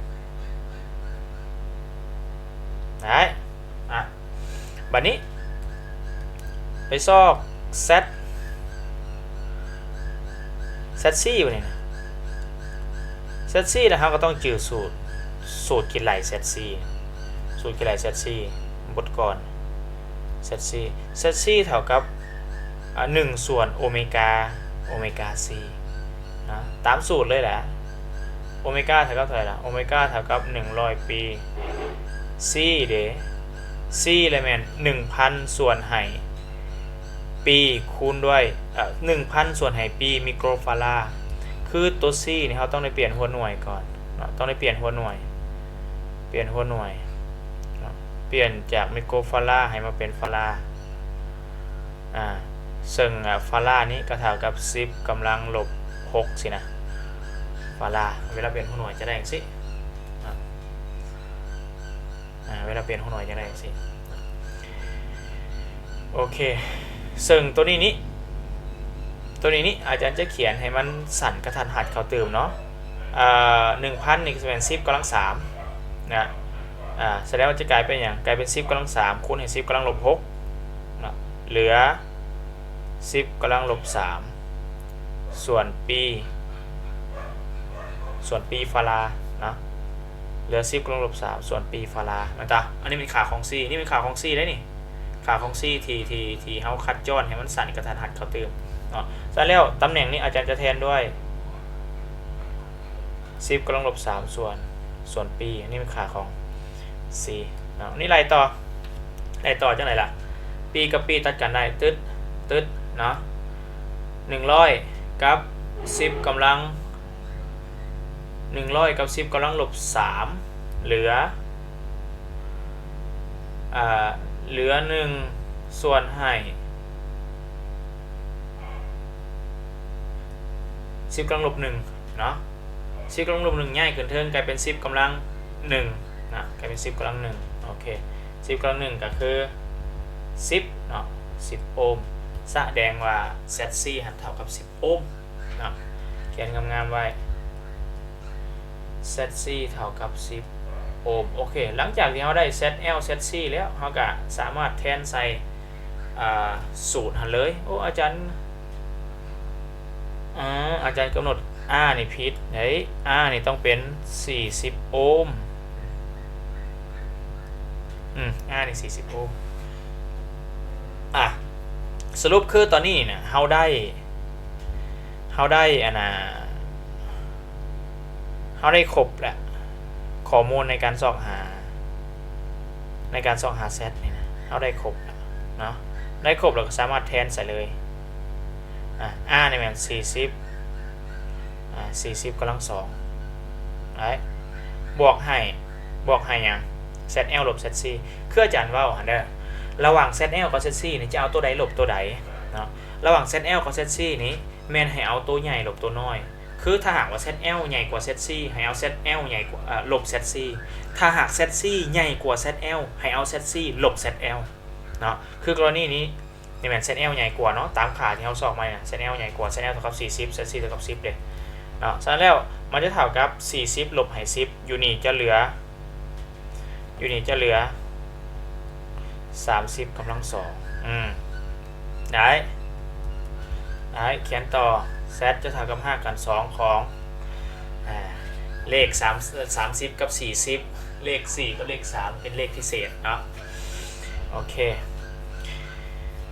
ໄດ້ ອາ ບັດນີ້ໄປຊອກ Z, Z C ບັດນີ້ນະ Z C ແລ້ວເຮົາກໍຕ້ອງຈື່ສູດ, ສູດຄິດໄລ່ Z C, ສູດຄິດໄລ່ Z C ບົດກ່ອນ Z C, Z C ເທົ່າກັບ ອາ ໜຶ່ງສ່ວນໂອເມກາ ໂອເມກາ C ນະ ຕາມສູດເລີຍແຫຼະ. ໂອເມກາເທົ່າກັບເທົ່າໃດລະ? ໂອເມກາເທົ່າກັບໜຶ່ງຮ້ອຍປີ. C ເດ? C ລະແມ່ນໜຶ່ງພັນສ່ວນໃຫ້ປີຄູນດ້ວຍ ເອີ ໜຶ່ງພັນສ່ວນໃຫ້ປີມິໂກຣຟາຣາ. ຄືຕົວ C ນີ້ເຮົາຕ້ອງໄດ້ປ່ຽນຫົວໜ່ວຍກ່ອນເນາະ, ຕ້ອງໄດ້ປ່ຽນຫົວໜ່ວຍ, ປ່ຽນຫົວໜ່ວຍເນາະ, ປ່ຽນຈາກມິໂກຣຟາຣາໃຫ້ມາເປັນຟາຣາ. ອາ ເຊິ່ງ ອາ ຟາຣານີ້ກໍເທົ່າກັບສິບກຳລັງລົບຫົກຊີ້ນະ. ຟາຣາ ເວລາປ່ຽນຫົວໜ່ວຍຈະໄດ້ຈັ່ງຊີ້ນະ. ອາ ເວລາປ່ຽນຫົວໜ່ວຍຈະໄດ້ຈັ່ງຊີ້. ໂອເຄ ເຊິ່ງໂຕນີ້ນີ້ ໂຕນີ້ນີ້ ອາຈານຈະຂຽນໃຫ້ມັນສັ້ນກະທັນຫັດເຂົ້າຕື່ມເນາະ. ເອີ ໜຶ່ງພັນນີ້ກໍຈະແມ່ນສິບກຳລັງສາມນະ. ອາ ສະແດງວ່າຈະກາຍເປັນຫຍັງ? ກາຍເປັນສິບກຳລັງສາມຄູນໃຫ້ສິບກຳລັງລົບຫົກເນາະ, ເຫຼືອສິບກຳລັງລົບສາມສ່ວນປີ ສ່ວນປີຟາຣາເນາະ, ເຫຼືອສິບກຳລັງລົບສາມສ່ວນປີຟາຣາ. ແມ່ນຕາ ອັນນີ້ເປັນຄ່າຂອງ C, ນີ້ເປັນຄ່າຂອງ C ເດ້ນີ້. ຄ່າຂອງ C ທີ່ ທີ່ ທີ່ເຮົາຄັດຈ້ອນໃຫ້ມັນສັ້ນກະທັນຫັນເຂົ້າຕື່ມເນາະ. ສະນັ້ນແລ້ວ ຕຳແໜ່ງນີ້ອາຈານຈະແທນດ້ວຍ ສິບກຳລັງລົບສາມ ສ່ວນ ສ່ວນປີ. ອັນນີ້ແມ່ນຄ່າຂອງ C ເນາະ. ນີ້ໄລ່ຕໍ່ ໄລ່ຕໍ່ຈັ່ງໃດລະ? ປີກັບປີຕັດກັນໄດ້ ຕຶດ ຕຶດ ເນາະ. ໜຶ່ງຮ້ອຍກັບສິບກຳລັງ ໜຶ່ງຮ້ອຍກັບສິບກຳລັງລົບສາມ ເຫຼືອ ອ່າ ເຫຼືອໜຶ່ງ ສ່ວນໃຫ້ສິບກຳລັງລົບໜຶ່ງເນາະ. ສິບກຳລັງລົບໜຶ່ງຍ້າຍຂຶ້ນເທິງ ກາຍເປັນສິບກຳລັງໜຶ່ງນະ ກາຍເປັນສິບກຳລັງໜຶ່ງ. ໂອເຄ ສິບກຳລັງໜຶ່ງກະຄືສິບເນາະ ສິບໂອມ. ສະແດງວ່າ ແຊັດຊີ ຫັ້ນເທົ່າກັບສິບໂອມເນາະ. ຂຽນງາມໆໄວ້ ແຊັດຊີ ເທົ່າກັບສິບໂອມ. ໂອເຄ ຫຼັງຈາກທີ່ເຮົາໄດ້ ແຊັດແອວ ແຊັດຊີ ແລ້ວ ເຮົາກະສາມາດແທນໃສ່ ອ່າ ສູດຫັ້ນເລີຍ. ໂອ້ ອາຈານ ອາ ອາຈານກຳນົດ R ນີ້ຜິດເດ້. R ນີ້ຕ້ອງເປັນສີ່ສິບໂອມ. ອືມ R ນີ້ສີ່ສິບໂອມ. ອ່ະ ສະຫຼຸບຄືຕອນນີ້ນະ ເຮົາໄດ້ ເຮົາໄດ້ ອັນນ່າ ເຮົາໄດ້ຄົບແລ້ວ ຂໍ້ມູນໃນການຊອກຫາ ໃນການຊອກຫາ Z ນີ້ນະ ເຮົາໄດ້ຄົບແລ້ວເນາະ. ໄດ້ຄົບແລ້ວກໍສາມາດແທນໃສ່ເລີຍ. ອ່າ R ນີ້ແມ່ນສີ່ສິບ ອ່າ ສີ່ສິບກຳລັງສອງ ໄດ້ ບວກໃຫ້ ບວກໃຫ້ຫຍັງ? ZL ລົບ ZC ຄືອາຈານເວົ້າຫັ້ນເດີ ລະຫວ່າງ ZL ກັບ ZC ນີ້ຈະເອົາໂຕໃດລົບໂຕໃດເນາະ. ລະຫວ່າງ ZL ກັບ ZC ນີ້ ແມ່ນໃຫ້ເອົາໂຕໃຫຍ່ລົບໂຕນ້ອຍ. ຄືຖ້າຫາກວ່າ ZL ໃຫຍ່ກວ່າ ZC ໃຫ້ເອົາ ZL ໃຫຍ່ກວ່າ ເອີ ລົບ ZC. ຖ້າຫາກ ZC ໃຫຍ່ກວ່າ ZL ໃຫ້ເອົາ ZC ລົບ ZL ເນາະ. ຄືກໍລະນີນີ້ ນີ້ແມ່ນ ZL ໃຫຍ່ກວ່າເນາະ ຕາມຄ່າທີ່ເຮົາຊອກມານີ້ນະ ZL ໃຫຍ່ກວ່າ ZL ເທົ່າກັບສີ່ສິບ ZC ເທົ່າກັບສິບເດ້ເນາະ. ສະນັ້ນແລ້ວ ມັນຈະເທົ່າກັບສີ່ສິບລົບໃຫ້ສິບ ຢູ່ນີ້ຈະເຫຼືອ ຢູ່ນີ້ຈະເຫຼືອສາມສິບກຳລັງສອງ. ອືມ ໄດ້ ໄດ້ ຂຽນຕໍ່ Z ຈະເທົ່າກັບຮາກຂັ້ນສອງຂອງ ອ່າ ເລກສາມ ສາມສິບກັບສີ່ສິບ ເລກສີ່ກັບເລກສາມ ເປັນເລກພິເສດເນາະ. ໂອເຄ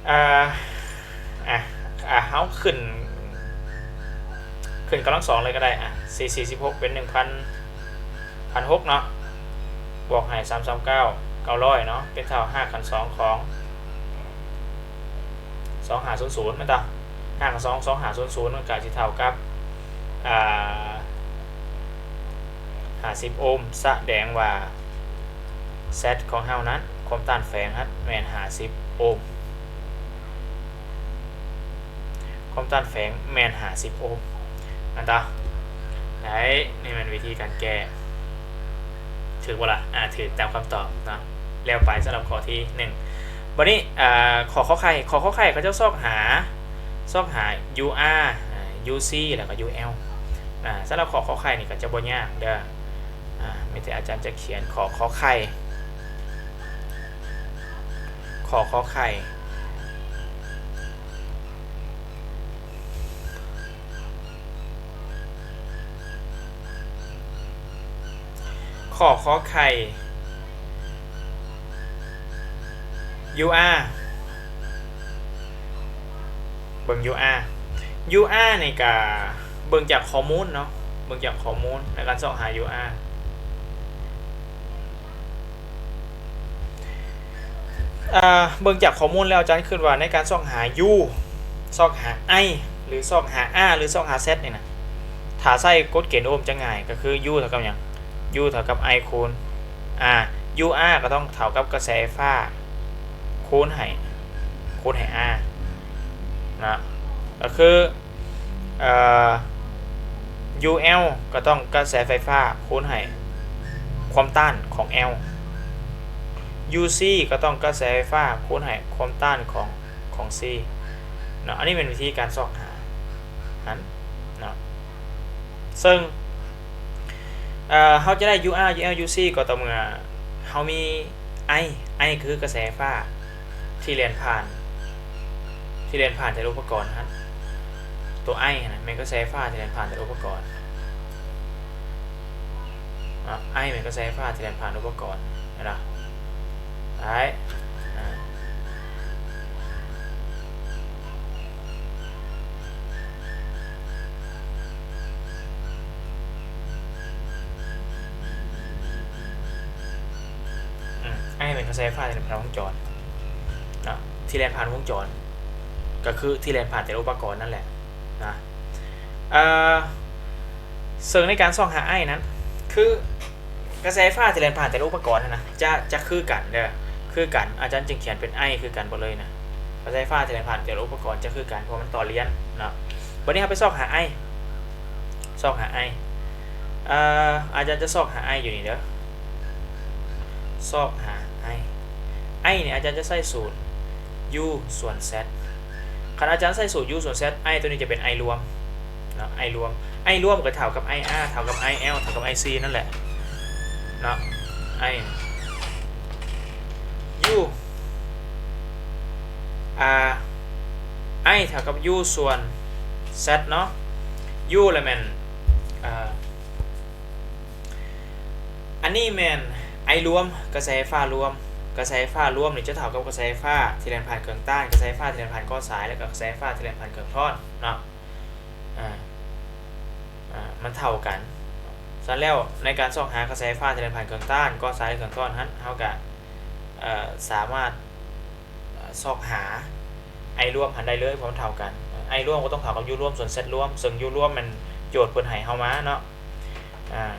ອ່າ ອ່າ ອ່າ ເຮົາຂຶ້ນ ຂຶ້ນກຳລັງສອງເລີຍກໍໄດ້. ອ່າ ສີ່ສີ່ສິບຫົກ ເປັນໜຶ່ງພັນ ພັນຫົກເນາະ ບວກໃຫ້ສາມສາມເກົ້າ ເກົ້າຮ້ອຍເນາະ ເປັນເທົ່າຮາກຂັ້ນສອງຂອງສອງຫ້າສູນສູນ ແມ່ນຕາ ຮາກຂັ້ນສອງ ສອງຫ້າສູນສູນ ມັນກະຊິເທົ່າກັບ ອ່າ ຫ້າສິບໂອມ. ສະແດງວ່າ Z ຂອງເຮົານັ້ນ ຄວາມຕ້ານແຝງຫັ້ນແມ່ນຫ້າສິບໂອມ. ຄວາມຕ້ານແຝງແມ່ນຫ້າສິບໂອມ ແມ່ນຕາ. ໄດ້ ນີ້ແມ່ນວິທີການແກ້ ຖືກບໍ່ລະ? ອ່າ ຖືກຕາມຄຳຕອບເນາະ. ແລ້ວໄປສຳລັບຂໍ້ທີໜຶ່ງ. ບັດນີ້ ອ່າ ຂໍ້ ຂໍໄຂ່ ຂໍ້ ຂໍໄຂ່ ເຂົາເຈົ້າຊອກຫາ ຊອກຫາ UR ອ່າ UC ແລ້ວກໍ UL. ອ່າ ສຳລັບຂໍ້ ຂໍໄຂ່ ນີ້ກໍຈະບໍ່ຍາກເດີ. ອ່າ ມີແຕ່ອາຈານຈະຂຽນ ຂໍ ຂໍໄຂ່ ຂໍ ຂໍໄຂ່ ຂໍ ຂໍໄຂ່ UR ເບິ່ງ UR UR ນີ້ກະເບິ່ງຈາກຂໍ້ມູນເນາະ ເບິ່ງຈາກຂໍ້ມູນໃນການຊອກຫາ UR. ເອີ ເບິ່ງຈາກຂໍ້ມູນແລ້ວ ອາຈານຄິດວ່າໃນການຊອກຫາ U ຊອກຫາ I ຫຼື ຊອກຫາ R ຫຼື ຊອກຫາ Z ນີ້ນະ ຖ້າໃຊ້ກົດເກນໂອມຈະງ່າຍ ກໍຄື U ເທົ່າກັບຫຍັງ? U ເທົ່າກັບ I ຄູນ R. UR ກໍຕ້ອງເທົ່າກັບກະແສໄຟຟ້າຄູນໃຫ້ ຄູນໃຫ້ R ນະ ກໍຄື ເອີ UL ກໍຕ້ອງກະແສໄຟຟ້າຄູນໃຫ້ຄວາມຕ້ານຂອງ L. UC ກໍຕ້ອງກະແສໄຟຟ້າຄູນໃຫ້ຄວາມຕ້ານຂອງ ຂອງ C ເນາະ. ອັນນີ້ແມ່ນວິທີການຊອກຫາຫັ້ນເນາະ. ເຊິ່ງ ເອີ ເຮົາຈະໄດ້ UR UL UC ກໍຕໍ່ເມື່ອເຮົາມີ I I ກໍຄືກະແສໄຟຟ້າ ທີ່ແລ່ນຜ່ານ ທີ່ແລ່ນຜ່ານແຕ່ລະອຸປະກອນຫັ້ນ ຕົວ I ຫັ້ນນະ ແມ່ນກະແສໄຟຟ້າທີ່ແລ່ນຜ່ານແຕ່ລະອຸປະກອນເນາະ. I ແມ່ນກະແສໄຟຟ້າທີ່ແລ່ນຜ່ານອຸປະກອນ ເຫັນບໍ່? ໄດ້ ອ່າ I ແມ່ນກະແສໄຟຟ້າທີ່ແລ່ນຜ່ານວົງຈອນເນາະ ທີ່ແລ່ນຜ່ານວົງຈອນ ກໍຄືທີ່ແລ່ນຜ່ານແຕ່ລະອຸປະກອນນັ້ນແຫຼະນະ. ເອີ ເຊິ່ງໃນການຊອກຫາ I ນັ້ນ ຄື ກະແສໄຟຟ້າທີ່ແລ່ນຜ່ານແຕ່ລະອຸປະກອນຫັ້ນນະ ຈະ ຈະຄືກັນເດີ ຄືກັນ ອາຈານຈຶ່ງຂຽນເປັນ I ຄືກັນເບິດເລີຍນະ. ກະແສໄຟຟ້າທີ່ແລ່ນຜ່ານແຕ່ລະອຸປະກອນຈະຄືກັນ ເພາະມັນຕໍ່ລຽນເນາະ. ບັດນີ້ເຮົາໄປຊອກຫາ I ຊອກຫາ I ເອີ ອາຈານຈະຊອກຫາ I ຢູ່ນີ້ເດີ ຊອກຫາ I I ນີ້ອາຈານຈະໃຊ້ສູດ U ສ່ວນ Z. ຄັນອາຈານໃຊ້ສູດ U ສ່ວນ Z I ໂຕນີ້ຈະເປັນ I ລວມເນາະ I ລວມ I ລວມກໍເທົ່າກັບ IR ເທົ່າກັບ IL ເທົ່າກັບ IC ນັ້ນແຫຼະເນາະ. I U ອາ I ເທົ່າກັບ U ສ່ວນ Z ເນາະ. U ລະແມ່ນ ອາ ອັນນີ້ແມ່ນ I ລວມ ກະແສໄຟຟ້າລວມ ກະແສໄຟຟ້າລວມນີ້ຈະເທົ່າກັບກະແສໄຟຟ້າທີ່ແລ່ນຜ່ານເຄື່ອງຕ້ານ ກະແສໄຟຟ້າທີ່ແລ່ນຜ່ານກໍສາຍ ແລະ ກະກະແສໄຟຟ້າທີ່ແລ່ນຜ່ານເຄື່ອງທ້ອນເນາະ. ອາ ອາ ມັນເທົ່າກັນ. ສະນັ້ນແລ້ວ ໃນການຊອກຫາກະແສໄຟຟ້າທີ່ແລ່ນຜ່ານເຄື່ອງຕ້ານ ກໍສາຍ ແລະ ເຄື່ອງທ້ອນຫັ້ນ ເຮົາກະ ເອີ ສາມາດ ເອີ ຊອກຫາ I ລວມຫັ້ນໄດ້ເລີຍ ເພາະມັນເທົ່າກັນ. I ລວມກໍຕ້ອງເທົ່າກັບ U ລວມ ສ່ວນ Z ລວມ ເຊິ່ງ U ລວມແມ່ນໂຈດເພິ່ນໃຫ້ເຮົາມາເນາະ. ອາ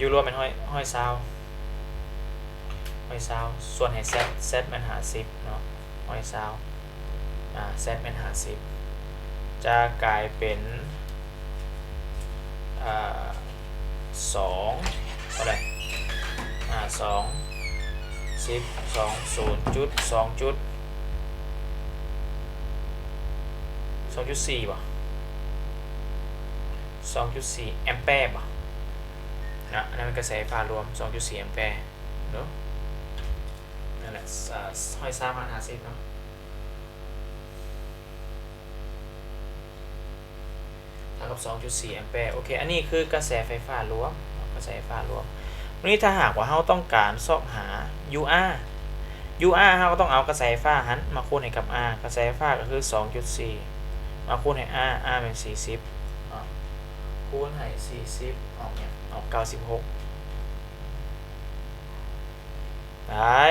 U ລວມແມ່ນຮ້ອຍ ຮ້ອຍຊາວ ຮ້ອຍຊາວ ສ່ວນໃຫ້ Z Z ແມ່ນຫ້າສິບເນາະ ຮ້ອຍຊາວ ອາ Z ແມ່ນຫ້າສິບ ຈະກາຍເປັນ ອາ ສອງ ເທົ່າໃດ ອາ ສອງ ສິບ ສອງ ສູນຈຸດ ສອງຈຸດ ສອງຈຸດສີ່ບໍ ສອງຈຸດສີ່ແອມແປບໍ ນະ ອັນນັ້ນແມ່ນກະແສໄຟຟ້າລວມ ສອງຈຸດສີ່ແອມແປເນາະ. ນັ້ນແຫຼະ ອາ ຮ້ອຍຊາວຫານຫ້າສິບເນາະ ເທົ່າກັບສອງຈຸດສີ່ແອມແປ. ໂອເຄ ອັນນີ້ຄືກະແສໄຟຟ້າລວມເນາະ ກະແສໄຟຟ້າລວມ. ວັນນີ້ຖ້າຫາກວ່າເຮົາຕ້ອງການຊອກຫາ UR UR ເຮົາກໍຕ້ອງເອົາກະແສໄຟຟ້າຫັ້ນມາຄູນໃຫ້ກັບ R ກະແສໄຟຟ້າກໍຄືສອງຈຸດສີ່ມາຄູນໃຫ້ R R ແມ່ນສີ່ສິບເນາະ ຄູນໃຫ້ສີ່ສິບອອກຫຍັງ ອອກເກົ້າສິບຫົກ ໄດ້.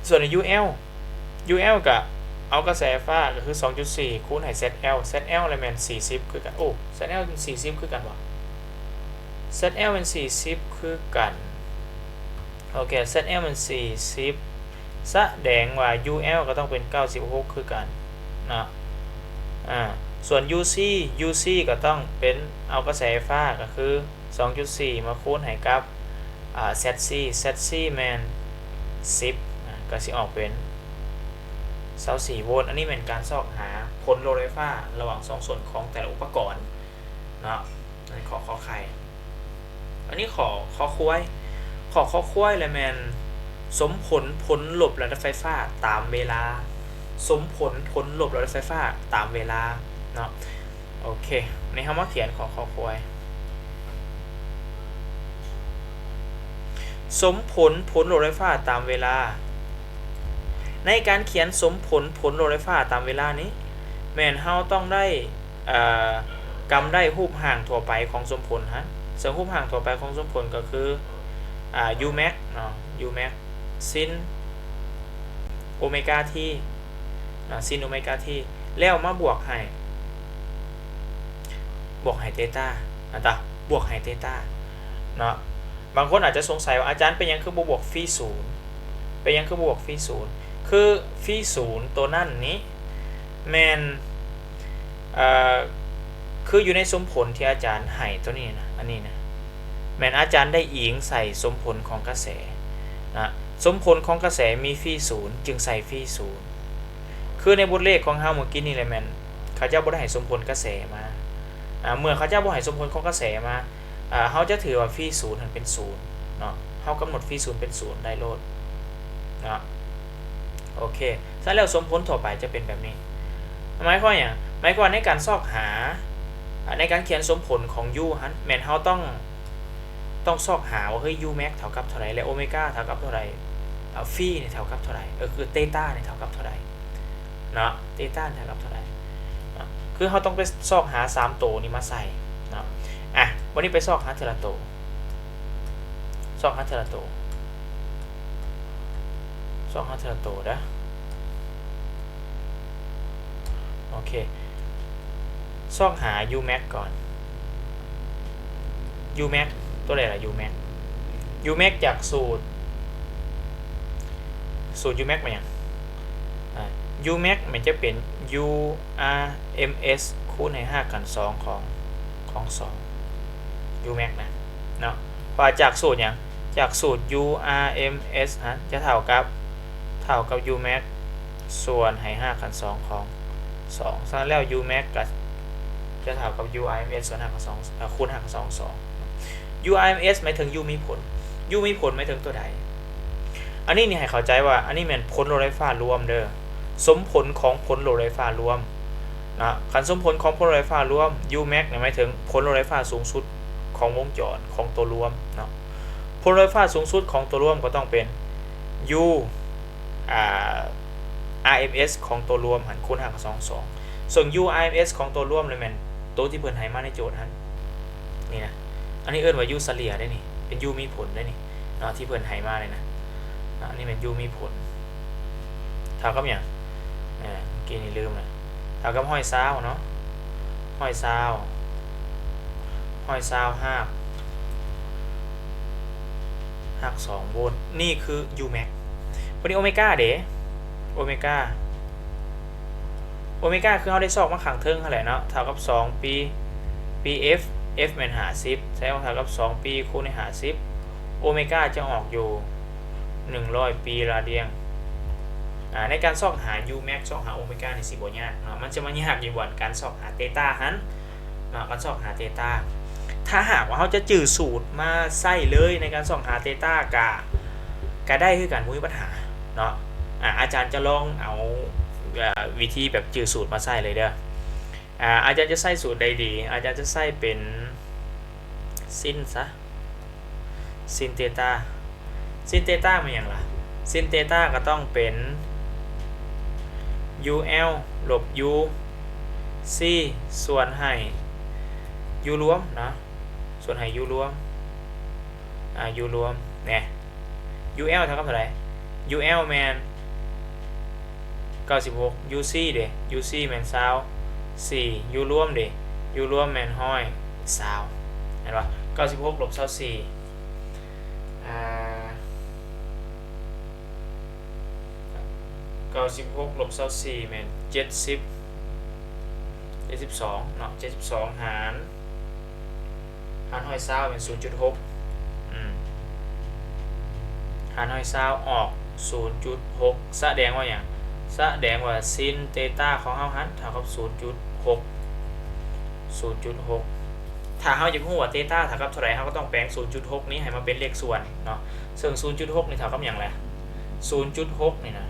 ສ່ວນໃນ UL UL ກະເອົາກະແສໄຟຟ້າກໍຄືສອງຈຸດສີ່ຄູນໃຫ້ ZL ZL ລະແມ່ນສີ່ສິບຄືກັນ ໂອ້ ZL ແມ່ນສີ່ສິບຄືກັນຫວາ ZL ແມ່ນສີ່ສິບຄືກັນ. ໂອເຄ ZL ແມ່ນສີ່ສິບ ສະແດງວ່າ UL ກໍຕ້ອງເປັນເກົ້າສິບຫົກຄືກັນເນາະ. ອາ ສ່ວນ UC UC ກໍຕ້ອງເປັນ ເອົາກະແສໄຟຟ້າກໍຄືສອງຈຸດສີ່ມາຄູນໃຫ້ກັບ ອາ ZC ZC ແມ່ນສິບ ອາ ກໍຊິອອກເປັນຊາວສີ່ໂວນ. ອັນນີ້ແມ່ນການຊອກຫາຜົນໂຫຼດໄຟຟ້າລະຫວ່າງສອງສ່ວນຂອງແຕ່ລະອຸປະກອນເນາະ. ອັນນີ້ຂໍ້ ຂໍໄຂ່. ອັນນີ້ຂໍ້ ຂໍຄວາຍ. ຂໍ້ ຂໍຄວາຍ ລະແມ່ນສົມຜົນຜົນລົບລະດັບໄຟຟ້າຕາມເວລາ. ສົມຜົນຜົນລົບລະດັບໄຟຟ້າຕາມເວລາເນາະ. ໂອເຄ ນີ້ເຮົາມາຂຽນຂໍ້ ຂໍຄວາຍ. ສົມຜົນຜົນໂຫຼດໄຟຟ້າຕາມເວລາ. ໃນການຂຽນສົມຜົນຜົນໂຫຼດໄຟຟ້າຕາມເວລານີ້ ແມ່ນເຮົາຕ້ອງໄດ້ ເອີ ກຳໄດ້ຮູບຮ່າງທົ່ວໄປຂອງສົມຜົນຫັ້ນ ເຊິ່ງຮູບຮ່າງທົ່ວໄປຂອງສົມຜົນກໍຄື ອາ U max ເນາະ U max sin ໂອເມກາ T ເນາະ sin ໂອເມກາ T ແລ້ວມາບວກໃຫ້ ບວກໃຫ້ເຕຕາ ອາ ຕາ ບວກໃຫ້ເຕຕາເນາະ. ບາງຄົນອາດຈະສົງໄສວ່າ ອາຈານ ເປັນຫຍັງຄືບໍ່ບວກຟີສູນ? ເປັນຫຍັງຄືບໍ່ບວກຟີສູນ? ຄືຟີສູນໂຕນັ້ນນີ້ແມ່ນ ເອີ ຄືຢູ່ໃນສົມຜົນທີ່ອາຈານໃຫ້ໂຕນີ້ນະ ອັນນີ້ນະ ແມ່ນອາຈານໄດ້ອີງໃສ່ສົມຜົນຂອງກະແສນະ. ສົມຜົນຂອງກະແສມີຟີສູນ ຈຶ່ງໃສ່ຟີສູນ. ຄືໃນບົດເລກຂອງເຮົາມື້ກີ້ນີ້ແຫຼະ ແມ່ນເຂົາເຈົ້າບໍ່ໄດ້ໃຫ້ສົມຜົນກະແສມາ. ອາ ເມື່ອເຂົາເຈົ້າບໍ່ໃຫ້ສົມຜົນຂອງກະແສມາ ອາ ເຮົາຈະຖືວ່າຟີສູນຫັ້ນເປັນສູນເນາະ. ເຮົາກຳນົດຟີສູນເປັນສູນໄດ້ໂລດເນາະ. ໂອເຄ ສະນັ້ນແລ້ວສົມຜົນທົ່ວໄປຈະເປັນແບບນີ້. ໝາຍຄວາມຫຍັງ? ໝາຍຄວາມໃນການຊອກຫາ ອາ ໃນການຂຽນສົມຜົນຂອງ U ຫັ້ນ ແມ່ນເຮົາຕ້ອງ ຕ້ອງຊອກຫາວ່າ ເຮີ້ຍ U max ເທົ່າກັບເທົ່າໃດ ແລະ ໂອເມກາເທົ່າກັບເທົ່າໃດ ອາ ຟີນີ້ເທົ່າກັບເທົ່າໃດ ເອີ ຄືເຕຕານີ້ເທົ່າກັບເທົ່າໃດເນາະ ເຕຕາເທົ່າກັບເທົ່າໃດເນາະ. ຄືເຮົາຕ້ອງໄປຊອກຫາສາມໂຕນີ້ມາໃສ່ເນາະ. ອາ ບັດນີ້ໄປຊອກຫາເທື່ອລະໂຕ ຊອກຫາເທື່ອລະໂຕ ຊອກຫາເທື່ອລະໂຕເດີ້. ໂອເຄ ຊອກຫາ umax ກ່ອນ. umax ຕົວໃດລະ umax? umax ຈາກສູດ ສູດ umax ແມ່ນຫຍັງ? ອາ umax ມັນຈະເປັນ urms ຄູນໃຫ້ຮາກຂັ້ນສອງຂອງ ຂອງສອງ umax ນະເນາະ. ວ່າຈາກສູດຫຍັງ? ຈາກສູດ urms ຫັ້ນຈະເທົ່າກັບ ເທົ່າກັບ umax ສ່ວນໃຫ້ຮາກຂັ້ນສອງຂອງສອງ. ສະນັ້ນແລ້ວ umax ກໍຈະເທົ່າກັບ urms ສ່ວນຮາກຂັ້ນສອງ ເອີ ຄູນຮາກຂັ້ນສອງສອງ. urms ໝາຍເຖິງ u ມີຜົນ. u ມີຜົນໝາຍເຖິງຕົວໃດ? ອັນນີ້ນີ້ໃຫ້ເຂົ້າໃຈວ່າ ອັນນີ້ແມ່ນຜົນລົບໄຟຟ້າລວມເດີ້ ສົມຜົນຂອງຜົນລົບໄຟຟ້າລວມນະ. ຄັນສົມຜົນຂອງຜົນລົບໄຟຟ້າລວມ umax ນີ້ໝາຍເຖິງຜົນລົບໄຟຟ້າສູງສຸດຂອງວົງຈອນຂອງຕົວລວມເນາະ. ຜົນລົບໄຟຟ້າສູງສຸດຂອງຕົວລວມກໍຕ້ອງເປັນ u ອາ rms ຂອງຕົວລວມຫັ້ນ ຄູນຮາກຂັ້ນສອງສອງ. ເຊິ່ງ urms ຂອງຕົວລວມນີ້ແມ່ນໂຕທີ່ເພິ່ນໃຫ້ມາໃນໂຈດຫັ້ນ ນີ້ນະ. ອັນນີ້ເອີ້ນວ່າ u ສະເລ່ຍເດ້ນີ້ ເປັນ u ມີຜົນເດ້ນີ້ເນາະ ທີ່ເພິ່ນໃຫ້ມານີ້ນະ. ອາ ອັນນີ້ແມ່ນ u ມີຜົນ ເທົ່າກັບຫຍັງ? ເອີ ເມື່ອກີ້ນີ້ລືມລະ ເທົ່າກັບຮ້ອຍຊາວເນາະ ຮ້ອຍຊາວ ຮ້ອຍຊາວຮາກ ຮາກສອງໂວນ. ນີ້ຄື umax. ບັດນີ້ໂອເມກາເດ ໂອເມກາ ໂອເມກາຄືເຮົາໄດ້ຊອກມາຂ້າງເທິງຫັ້ນແຫຼະເນາະ ເທົ່າກັບສອງ p pf, f ແມ່ນຫ້າສິບ ສະແດງວ່າເທົ່າກັບສອງ p ຄູນໃຫ້ຫ້າສິບ ໂອເມກາຈະອອກຢູ່ໜຶ່ງຮ້ອຍປີລາດຽງ. ອາ ໃນການຊອກຫາ umax ຊອກຫາໂອເມການີ້ຊິບໍ່ຍາກເນາະ ມັນຈະມາຍາກຢູ່ບ່ອນການຊອກຫາເຕຕາຫັ້ນເນາະ ການຊອກຫາເຕຕາ. ຖ້າຫາກວ່າເຮົາຈະຈື່ສູດມາໃຊ້ເລີຍໃນການຊອກຫາເຕຕາ ກະ ກະໄດ້ຄືກັນ ບໍ່ມີບັນຫາເນາະ. ອາ ອາຈານຈະລອງເອົາ ເອີ ວິທີແບບຈື່ສູດມາໃຊ້ເລີຍເດີ້. ອາ ອາຈານຈະໃຊ້ສູດໃດດີ? ອາຈານຈະໃຊ້ເປັນ sin ຊະ sin ເຕຕາ. sin ເຕຕາແມ່ນຫຍັງລະ? sin ເຕຕາກໍຕ້ອງເປັນ ul ລົບ uc ສ່ວນໃຫ້ u ລວມເນາະ ສ່ວນໃຫ້ u ລວມ ອາ u ລວມແນ່. ul ເທົ່າກັບເທົ່າໃດ? ul ແມ່ນເກົ້າສິບຫົກ. uc ເດ? uc ແມ່ນຊາວສີ່. u ລວມເດ? u ລວມແມ່ນຮ້ອຍຊາວ ເຫັນບໍ່? ເກົ້າສິບຫົກລົບຊາວສີ່ ອາ ເກົ້າສິບຫົກລົບຊາວສີ່ແມ່ນເຈັດສິບ ເຈັດສິບສອງເນາະ ເຈັດສິບສອງຫານ ຫານຮ້ອຍຊາວແມ່ນສູນຈຸດຫົກ ອືມ ຫານຮ້ອຍຊາວອອກສູນຈຸດຫົກ ສະແດງວ່າຫຍັງ? ສະແດງວ່າ sin ເຕຕາຂອງເຮົາຫັ້ນເທົ່າກັບສູນຈຸດຫົກ ສູນຈຸດຫົກ. ຖ້າເຮົາຢາກຮູ້ວ່າເຕຕາເທົ່າກັບເທົ່າໃດ ເຮົາກໍຕ້ອງແປງສູນຈຸດຫົກນີ້ໃຫ້ມາເປັນເລກສ່ວນເນາະ ເຊິ່ງສູນຈຸດຫົກນີ້ເທົ່າກັບຫຍັງລະ? ສູນຈຸດຫົກນີ້ນະ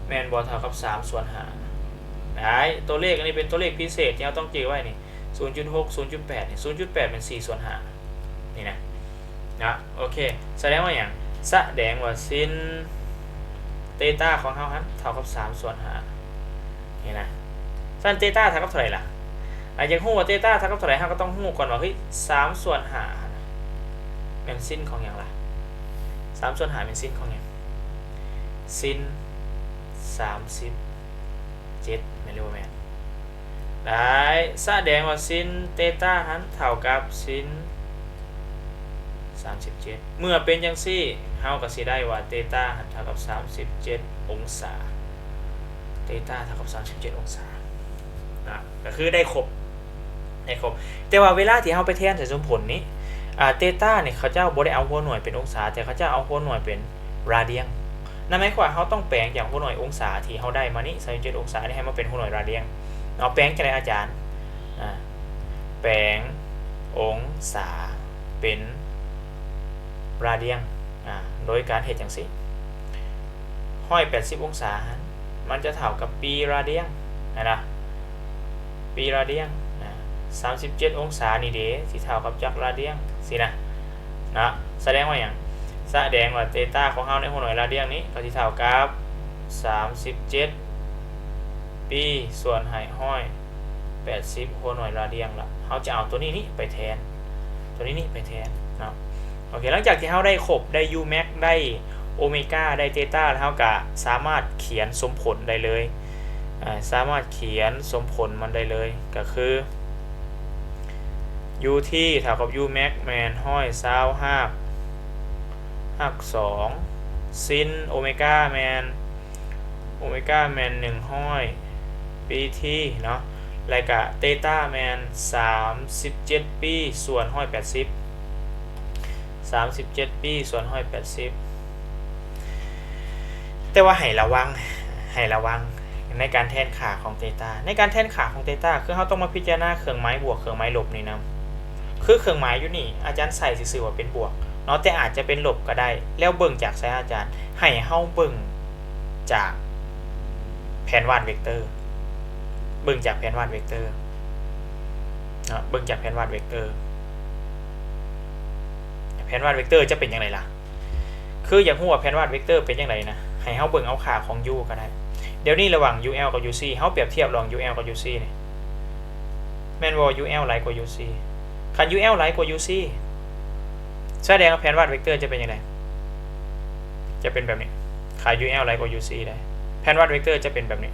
ແມ່ນບໍ່? ເທົ່າກັບສາມສ່ວນຫ້າ. ໄດ້ ຕົວເລກອັນນີ້ເປັນຕົວເລກພິເສດທີ່ເຮົາຕ້ອງຈື່ໄວ້ນີ້ ສູນຈຸດຫົກ ສູນຈຸດແປດນີ້ ສູນຈຸດແປດແມ່ນສີ່ສ່ວນຫ້າ ນີ້ນະ ນະ. ໂອເຄ ສະແດງວ່າຫຍັງ? ສະແດງວ່າ sin ເຕຕາຂອງເຮົາຫັ້ນເທົ່າກັບສາມສ່ວນຫ້າ ນີ້ນະ. ຊັ້ນເຕຕາເທົ່າກັບເທົ່າໃດລະ? ອາ ຢາກຮູ້ວ່າເຕຕາເທົ່າກັບເທົ່າໃດ ເຮົາກໍຕ້ອງຮູ້ກ່ອນວ່າ ເຮີ້ຍ ສາມສ່ວນຫ້າຫັ້ນນະ ແມ່ນ sin ຂອງຫຍັງລະ? ສາມສ່ວນຫ້າແມ່ນ sin ຂອງຫຍັງ? sin ສາມສິບເຈັດ ແມ່ນຫຼືບໍ່ແມ່ນ? ໄດ້ ສະແດງວ່າ sin ເຕຕາຫັ້ນເທົ່າກັບ sin ສາມສິບເຈັດ. ເມື່ອເປັນຈັ່ງຊີ້ ເຮົາກໍຊິໄດ້ວ່າເຕຕາຫັ້ນເທົ່າກັບສາມສິບເຈັດອົງສາ ເຕຕາເທົ່າກັບສາມສິບເຈັດອົງສານະ ກໍຄືໄດ້ຄົບ ໄດ້ຄົບ. ແຕ່ວ່າເວລາທີ່ເຮົາໄປແທນໃສ່ສົມຜົນນີ້ ອາ ເຕຕານີ້ ເຂົາເຈົ້າບໍ່ໄດ້ເອົາຫົວໜ່ວຍເປັນອົງສາ ແຕ່ເຂົາເຈົ້າເອົາຫົວໜ່ວຍເປັນ radian. ນັ້ນໝາຍຄວາມວ່າເຮົາຕ້ອງແປງຈາກຫົວໜ່ວຍອົງສາທີ່ເຮົາໄດ້ມານີ້ ຊາວເຈັດອົງສານີ້ ໃຫ້ມາເປັນຫົວໜ່ວຍ radian ເນາະ. ແປງຈັ່ງໃດອາຈານ? ອາ ແປງອົງສາເປັນ radian ອາ ໂດຍການເຮັດຈັ່ງຊີ້ ຮ້ອຍແປດສິບອົງສາຫັ້ນ ມັນຈະເທົ່າກັບປີ radian ຫັ້ນນະ ປີ radian ນະ. ສາມສິບເຈັດອົງສານີ້ເດ ຊິເທົ່າກັບຈັກ radian ຊີ້ນະ ນະ. ສະແດງວ່າຫຍັງ? ສະແດງວ່າເຕຕາຂອງເຮົາໃນຫົວໜ່ວຍ radian ນີ້ ກໍຊິເທົ່າກັບສາມສິບເຈັດປີ ສ່ວນໃຫ້ຮ້ອຍແປດສິບຫົວໜ່ວຍ radian ລະ. ເຮົາຈະເອົາຕົວນີ້ນີ້ໄປແທນ ຕົວນີ້ນີ້ໄປແທນເນາະ. ໂອເຄ ຫຼັງຈາກທີ່ເຮົາໄດ້ຄົບ ໄດ້ u max ໄດ້ omega ໄດ້ theta ແລ້ວ ເຮົາກໍສາມາດຂຽນສົມຜົນໄດ້ເລີຍ. ເອີ ສາມາດຂຽນສົມຜົນມັນໄດ້ເລີຍ ກໍຄື ut ເທົ່າກັບ u max ແມ່ນຮ້ອຍຊາວຮາກ ຮາກສອງ sin omega ແມ່ນ omega ແມ່ນໜຶ່ງຮ້ອຍປີທີເນາະ ແລ້ວກະ theta ແມ່ນສາມສິບເຈັດປີສ່ວນຮ້ອຍແປດສິບ ສາມສິບເຈັດປີສ່ວນຮ້ອຍແປດສິບ. ແຕ່ວ່າໃຫ້ລະວັງ ໃຫ້ລະວັງໃນການແທນຄ່າຂອງ theta ໃນການແທນຄ່າຂອງ theta ຄືເຮົາຕ້ອງມາພິຈາລະນາເຄື່ອງໝາຍບວກ ເຄື່ອງໝາຍລົບນີ້ນຳ. ຄືເຄື່ອງໝາຍຢູ່ນີ້ ອາຈານໃສ່ຊື່ໆວ່າເປັນບວກເນາະ ແຕ່ອາດຈະເປັນລົບກໍໄດ້ ແລ້ວເບິ່ງຈາກໃສອາຈານ? ໃຫ້ເຮົາເບິ່ງຈາກແຜນວາດເວັກເຕີ ເບິ່ງຈາກແຜນວາດເວັກເຕີເນາະ ເບິ່ງຈາກແຜນວາດເວັກເຕີ. ແຜນວາດເວັກເຕີຈະເປັນຈັ່ງໃດລະ? ຄືຢາກຮູ້ວ່າແຜນວາດເວັກເຕີເປັນຈັ່ງໃດນະ ໃຫ້ເຮົາເບິ່ງເອົາຄ່າຂອງ u ກໍໄດ້. ດຽວນີ້ລະຫວ່າງ ul ກັບ uc ເຮົາປຽບທຽບລະຫວ່າງ ul ກັບ uc ນີ້ ແມ່ນບໍ່ ul ຫຼາຍກວ່າ uc? ຄັນ ul ຫຼາຍກວ່າ uc ສະແດງວ່າແຜນວາດເວັກເຕີຈະເປັນຈັ່ງໃດ? ຈະເປັນແບບນີ້ ຄັນ ul ຫຼາຍກວ່າ uc ໄດ໋ ແຜນວາດເວັກເຕີຈະເປັນແບບນີ້.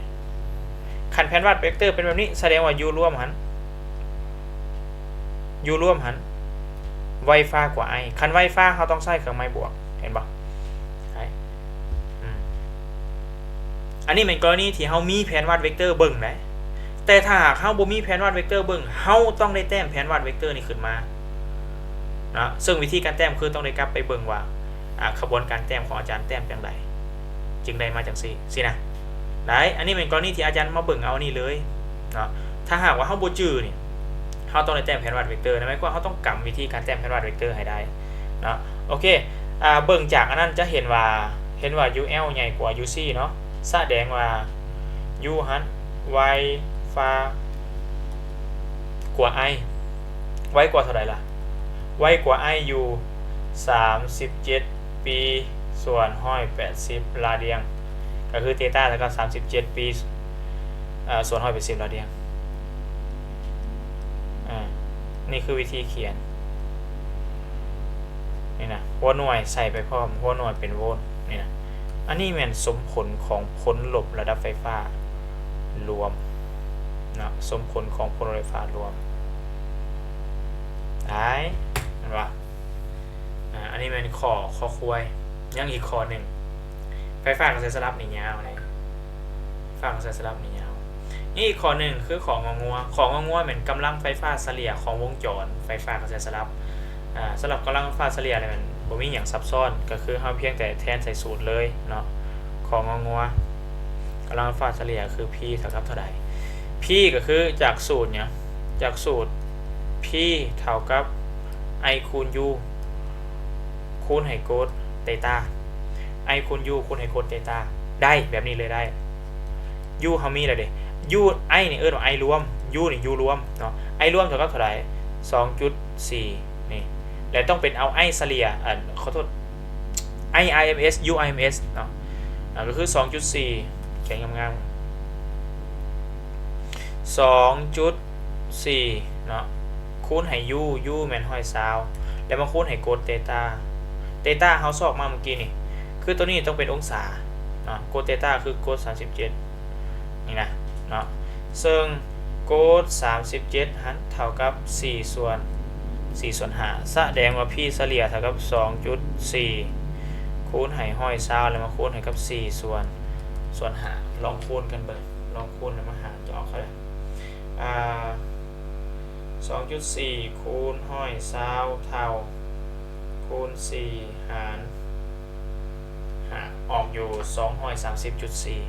ຄັນແຜນວາດເວັກເຕີເປັນແບບນີ້ ສະແດງວ່າ u ລວມຫັ້ນ u ລວມຫັ້ນໄວຟ້າກວ່າ i ຄັນໄວຟ້າເຮົາຕ້ອງໃຊ້ເຄື່ອງໝາຍບວກ ເຫັນບໍ່? ໃຊ້ ອືມ ອັນນີ້ແມ່ນກໍລະນີທີ່ເຮົາມີແຜນວາດເວັກເຕີເບິ່ງໄດ໋ ແຕ່ຖ້າຫາກເຮົາບໍ່ມີແຜນວາດເວັກເຕີເບິ່ງ ເຮົາຕ້ອງໄດ້ແຕ້ມແຜນວາດເວັກເຕີນີ້ຂຶ້ນມາເນາະ. ເຊິ່ງວິທີການແຕ້ມຄືຕ້ອງໄດ້ກັບໄປເບິ່ງວ່າ ອາ ຂະບວນການແຕ້ມຂອງອາຈານແຕ້ມຈັ່ງໃດ ຈຶ່ງໄດ້ມາຈັ່ງຊີ້ ຊີ້ນະ ໄດ້. ອັນນີ້ແມ່ນກໍລະນີທີ່ອາຈານມາເບິ່ງເອົານີ້ເລີຍເນາະ. ຖ້າຫາກວ່າເຮົາບໍ່ຈື່ນີ້ ເຮົາຕ້ອງໄດ້ແຕ້ມແຜນວາດເວັກເຕີ ນັ້ນໝາຍຄວາມເຮົາຕ້ອງກຳວິທີການແຕ້ມແຜນວາດເວັກເຕີໃຫ້ໄດ້ເນາະ. ໂອເຄ ອາ ເບິ່ງຈາກອັນນັ້ນຈະເຫັນວ່າ ເຫັນວ່າ ul ໃຫຍ່ກວ່າ uc ເນາະ ສະແດງວ່າ u ຫັ້ນໄວຟ້າກວ່າ i ໄວກວ່າເທົ່າໃດລະ? ໄວກວ່າ i ຢູ່ສາມສິບເຈັດປີສ່ວນຮ້ອຍແປດສິບລາດຽງ ກໍຄືເຕຕາເທົ່າກັບສາມສິບເຈັດປີ ເອີ ສ່ວນຮ້ອຍແປດສິບລາດຽງ. ອາ ນີ້ຄືວິທີຂຽນ ນີ້ນະ ຫົວໜ່ວຍໃສ່ໄປພ້ອມ ຫົວໜ່ວຍເປັນໂວນ ນີ້ນະ. ອັນນີ້ແມ່ນສົມຜົນຂອງຜົນລົບລະດັບໄຟຟ້າລວມເນາະ ສົມຜົນຂອງຜົນລົບໄຟຟ້າລວມ ໄດ້ ເຫັນບໍ່? ອາ ອັນນີ້ແມ່ນຂໍ້ ຂໍ້ຄວາຍ. ຍັງອີກຂໍ້ໜຶ່ງ ໄຟຟ້າກະແສສະຫຼັບນີ້ຍາວໃດ໋ ໄຟຟ້າກະແສສະຫຼັບນີ້ຍາວ. ນີ້ອີກຂໍ້ໜຶ່ງຄືຂໍ້ງໍງົວ ຂໍ້ງໍງົວແມ່ນກຳລັງໄຟຟ້າສະເລ່ຍຂອງວົງຈອນໄຟຟ້າກະແສສະຫຼັບ. ອາ ສຳລັບກຳລັງໄຟຟ້າສະເລ່ຍນີ້ແມ່ນບໍ່ມີຫຍັງຊັບຊ້ອນ ກໍຄືເຮົາພຽງແຕ່ແທນໃສ່ສູດເລີຍເນາະ. ຂໍ້ງໍງົວ ກຳລັງໄຟຟ້າສະເລ່ຍຄື P ເທົ່າກັບເທົ່າໃດ? P ກໍຄືຈາກສູດຫຍັງ? ຈາກສູດ P ເທົ່າກັບ I ຄູນ U ຄູນໃຫ້ໂກດເຕຕາ I ຄູນ U ຄູນໃຫ້ໂກດເຕຕາ ໄດ້ແບບນີ້ເລີຍໄດ້. U ເຮົາມີແລ້ວເດ້ U I ນີ້ເອີ້ນວ່າ I ລວມ U ນີ້ U ລວມເນາະ I ລວມເທົ່າກັບເທົ່າໃດ? ສອງຈຸດສີ່ ນີ້ ແລະຕ້ອງເປັນເອົາ I ສະເລ່ຍ ອາ ຂໍໂທດ I I M S U I M S ເນາະ ອາ ກໍຄືສອງຈຸດສີ່ ຂຽນງາມໆ ສອງຈຸດສີ່ເນາະ ຄູນໃຫ້ U U ແມ່ນຮ້ອຍຊາວ ແລ້ວມາຄູນໃຫ້ໂກດເຕຕາ ເຕຕາເຮົາຊອກມາເມື່ອກີ້ນີ້ ຄືໂຕນີ້ຕ້ອງເປັນອົງສາເນາະ ໂກດເຕຕາຄືໂກດສາມສິບເຈັດ ນີ້ນະເນາະ ເຊິ່ງໂກດສາມສິບເຈັດຫັ້ນເທົ່າກັບສີ່ສ່ວນ ສີ່ສ່ວນຫ້າ ສະແດງວ່າ P ສະເລ່ຍເທົ່າກັບສອງຈຸດສີ່ ຄູນໃຫ້ຮ້ອຍຊາວ ແລ້ວມາຄູນໃຫ້ກັບສີ່ສ່ວນ ສ່ວນຫ້າ ລອງຄູນກັນເບິ່ງ ລອງຄູນແລ້ວມາຫານຈະອອກເທົ່າໃດ? ອາ ສອງຈຸດສີ່ ຄູນ ຮ້ອຍຊາວ ເທົ່າ ຄູນ ສີ່ ຫານ ຫ້າ ອອກຢູ່ ສອງຮ້ອຍສາມສິບຈຸດສີ່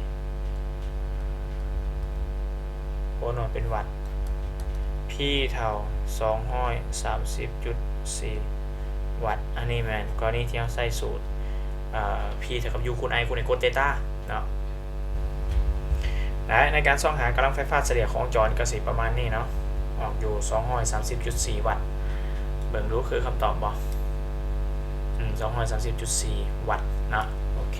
ໂອ້ ໜ່ວຍເປັນວັດ P ເທົ່າ ສອງຮ້ອຍສາມສິບຈຸດສີ່ ວັດ. ອັນນີ້ແມ່ນກໍລະນີທີ່ເຮົາໃຊ້ສູດ P ເທົ່າກັບ U ຄູນ I ຄູນໃຫ້ໂກດເຕຕາເນາະ. ແລະ ໃນການຊອກຫາກຳລັງໄຟຟ້າສະເລ່ຍຂອງວົງຈອນກໍຊິປະມານນີ້ເນາະ ອອກຢູ່ ສອງຮ້ອຍສາມສິບຈຸດສີ່ ວັດ. ເບິ່ງດູຄືຄຳຕອບບໍ່? ອືມ ສອງຮ້ອຍສາມສິບຈຸດສີ່ ວັດເນາະ. ໂອເຄ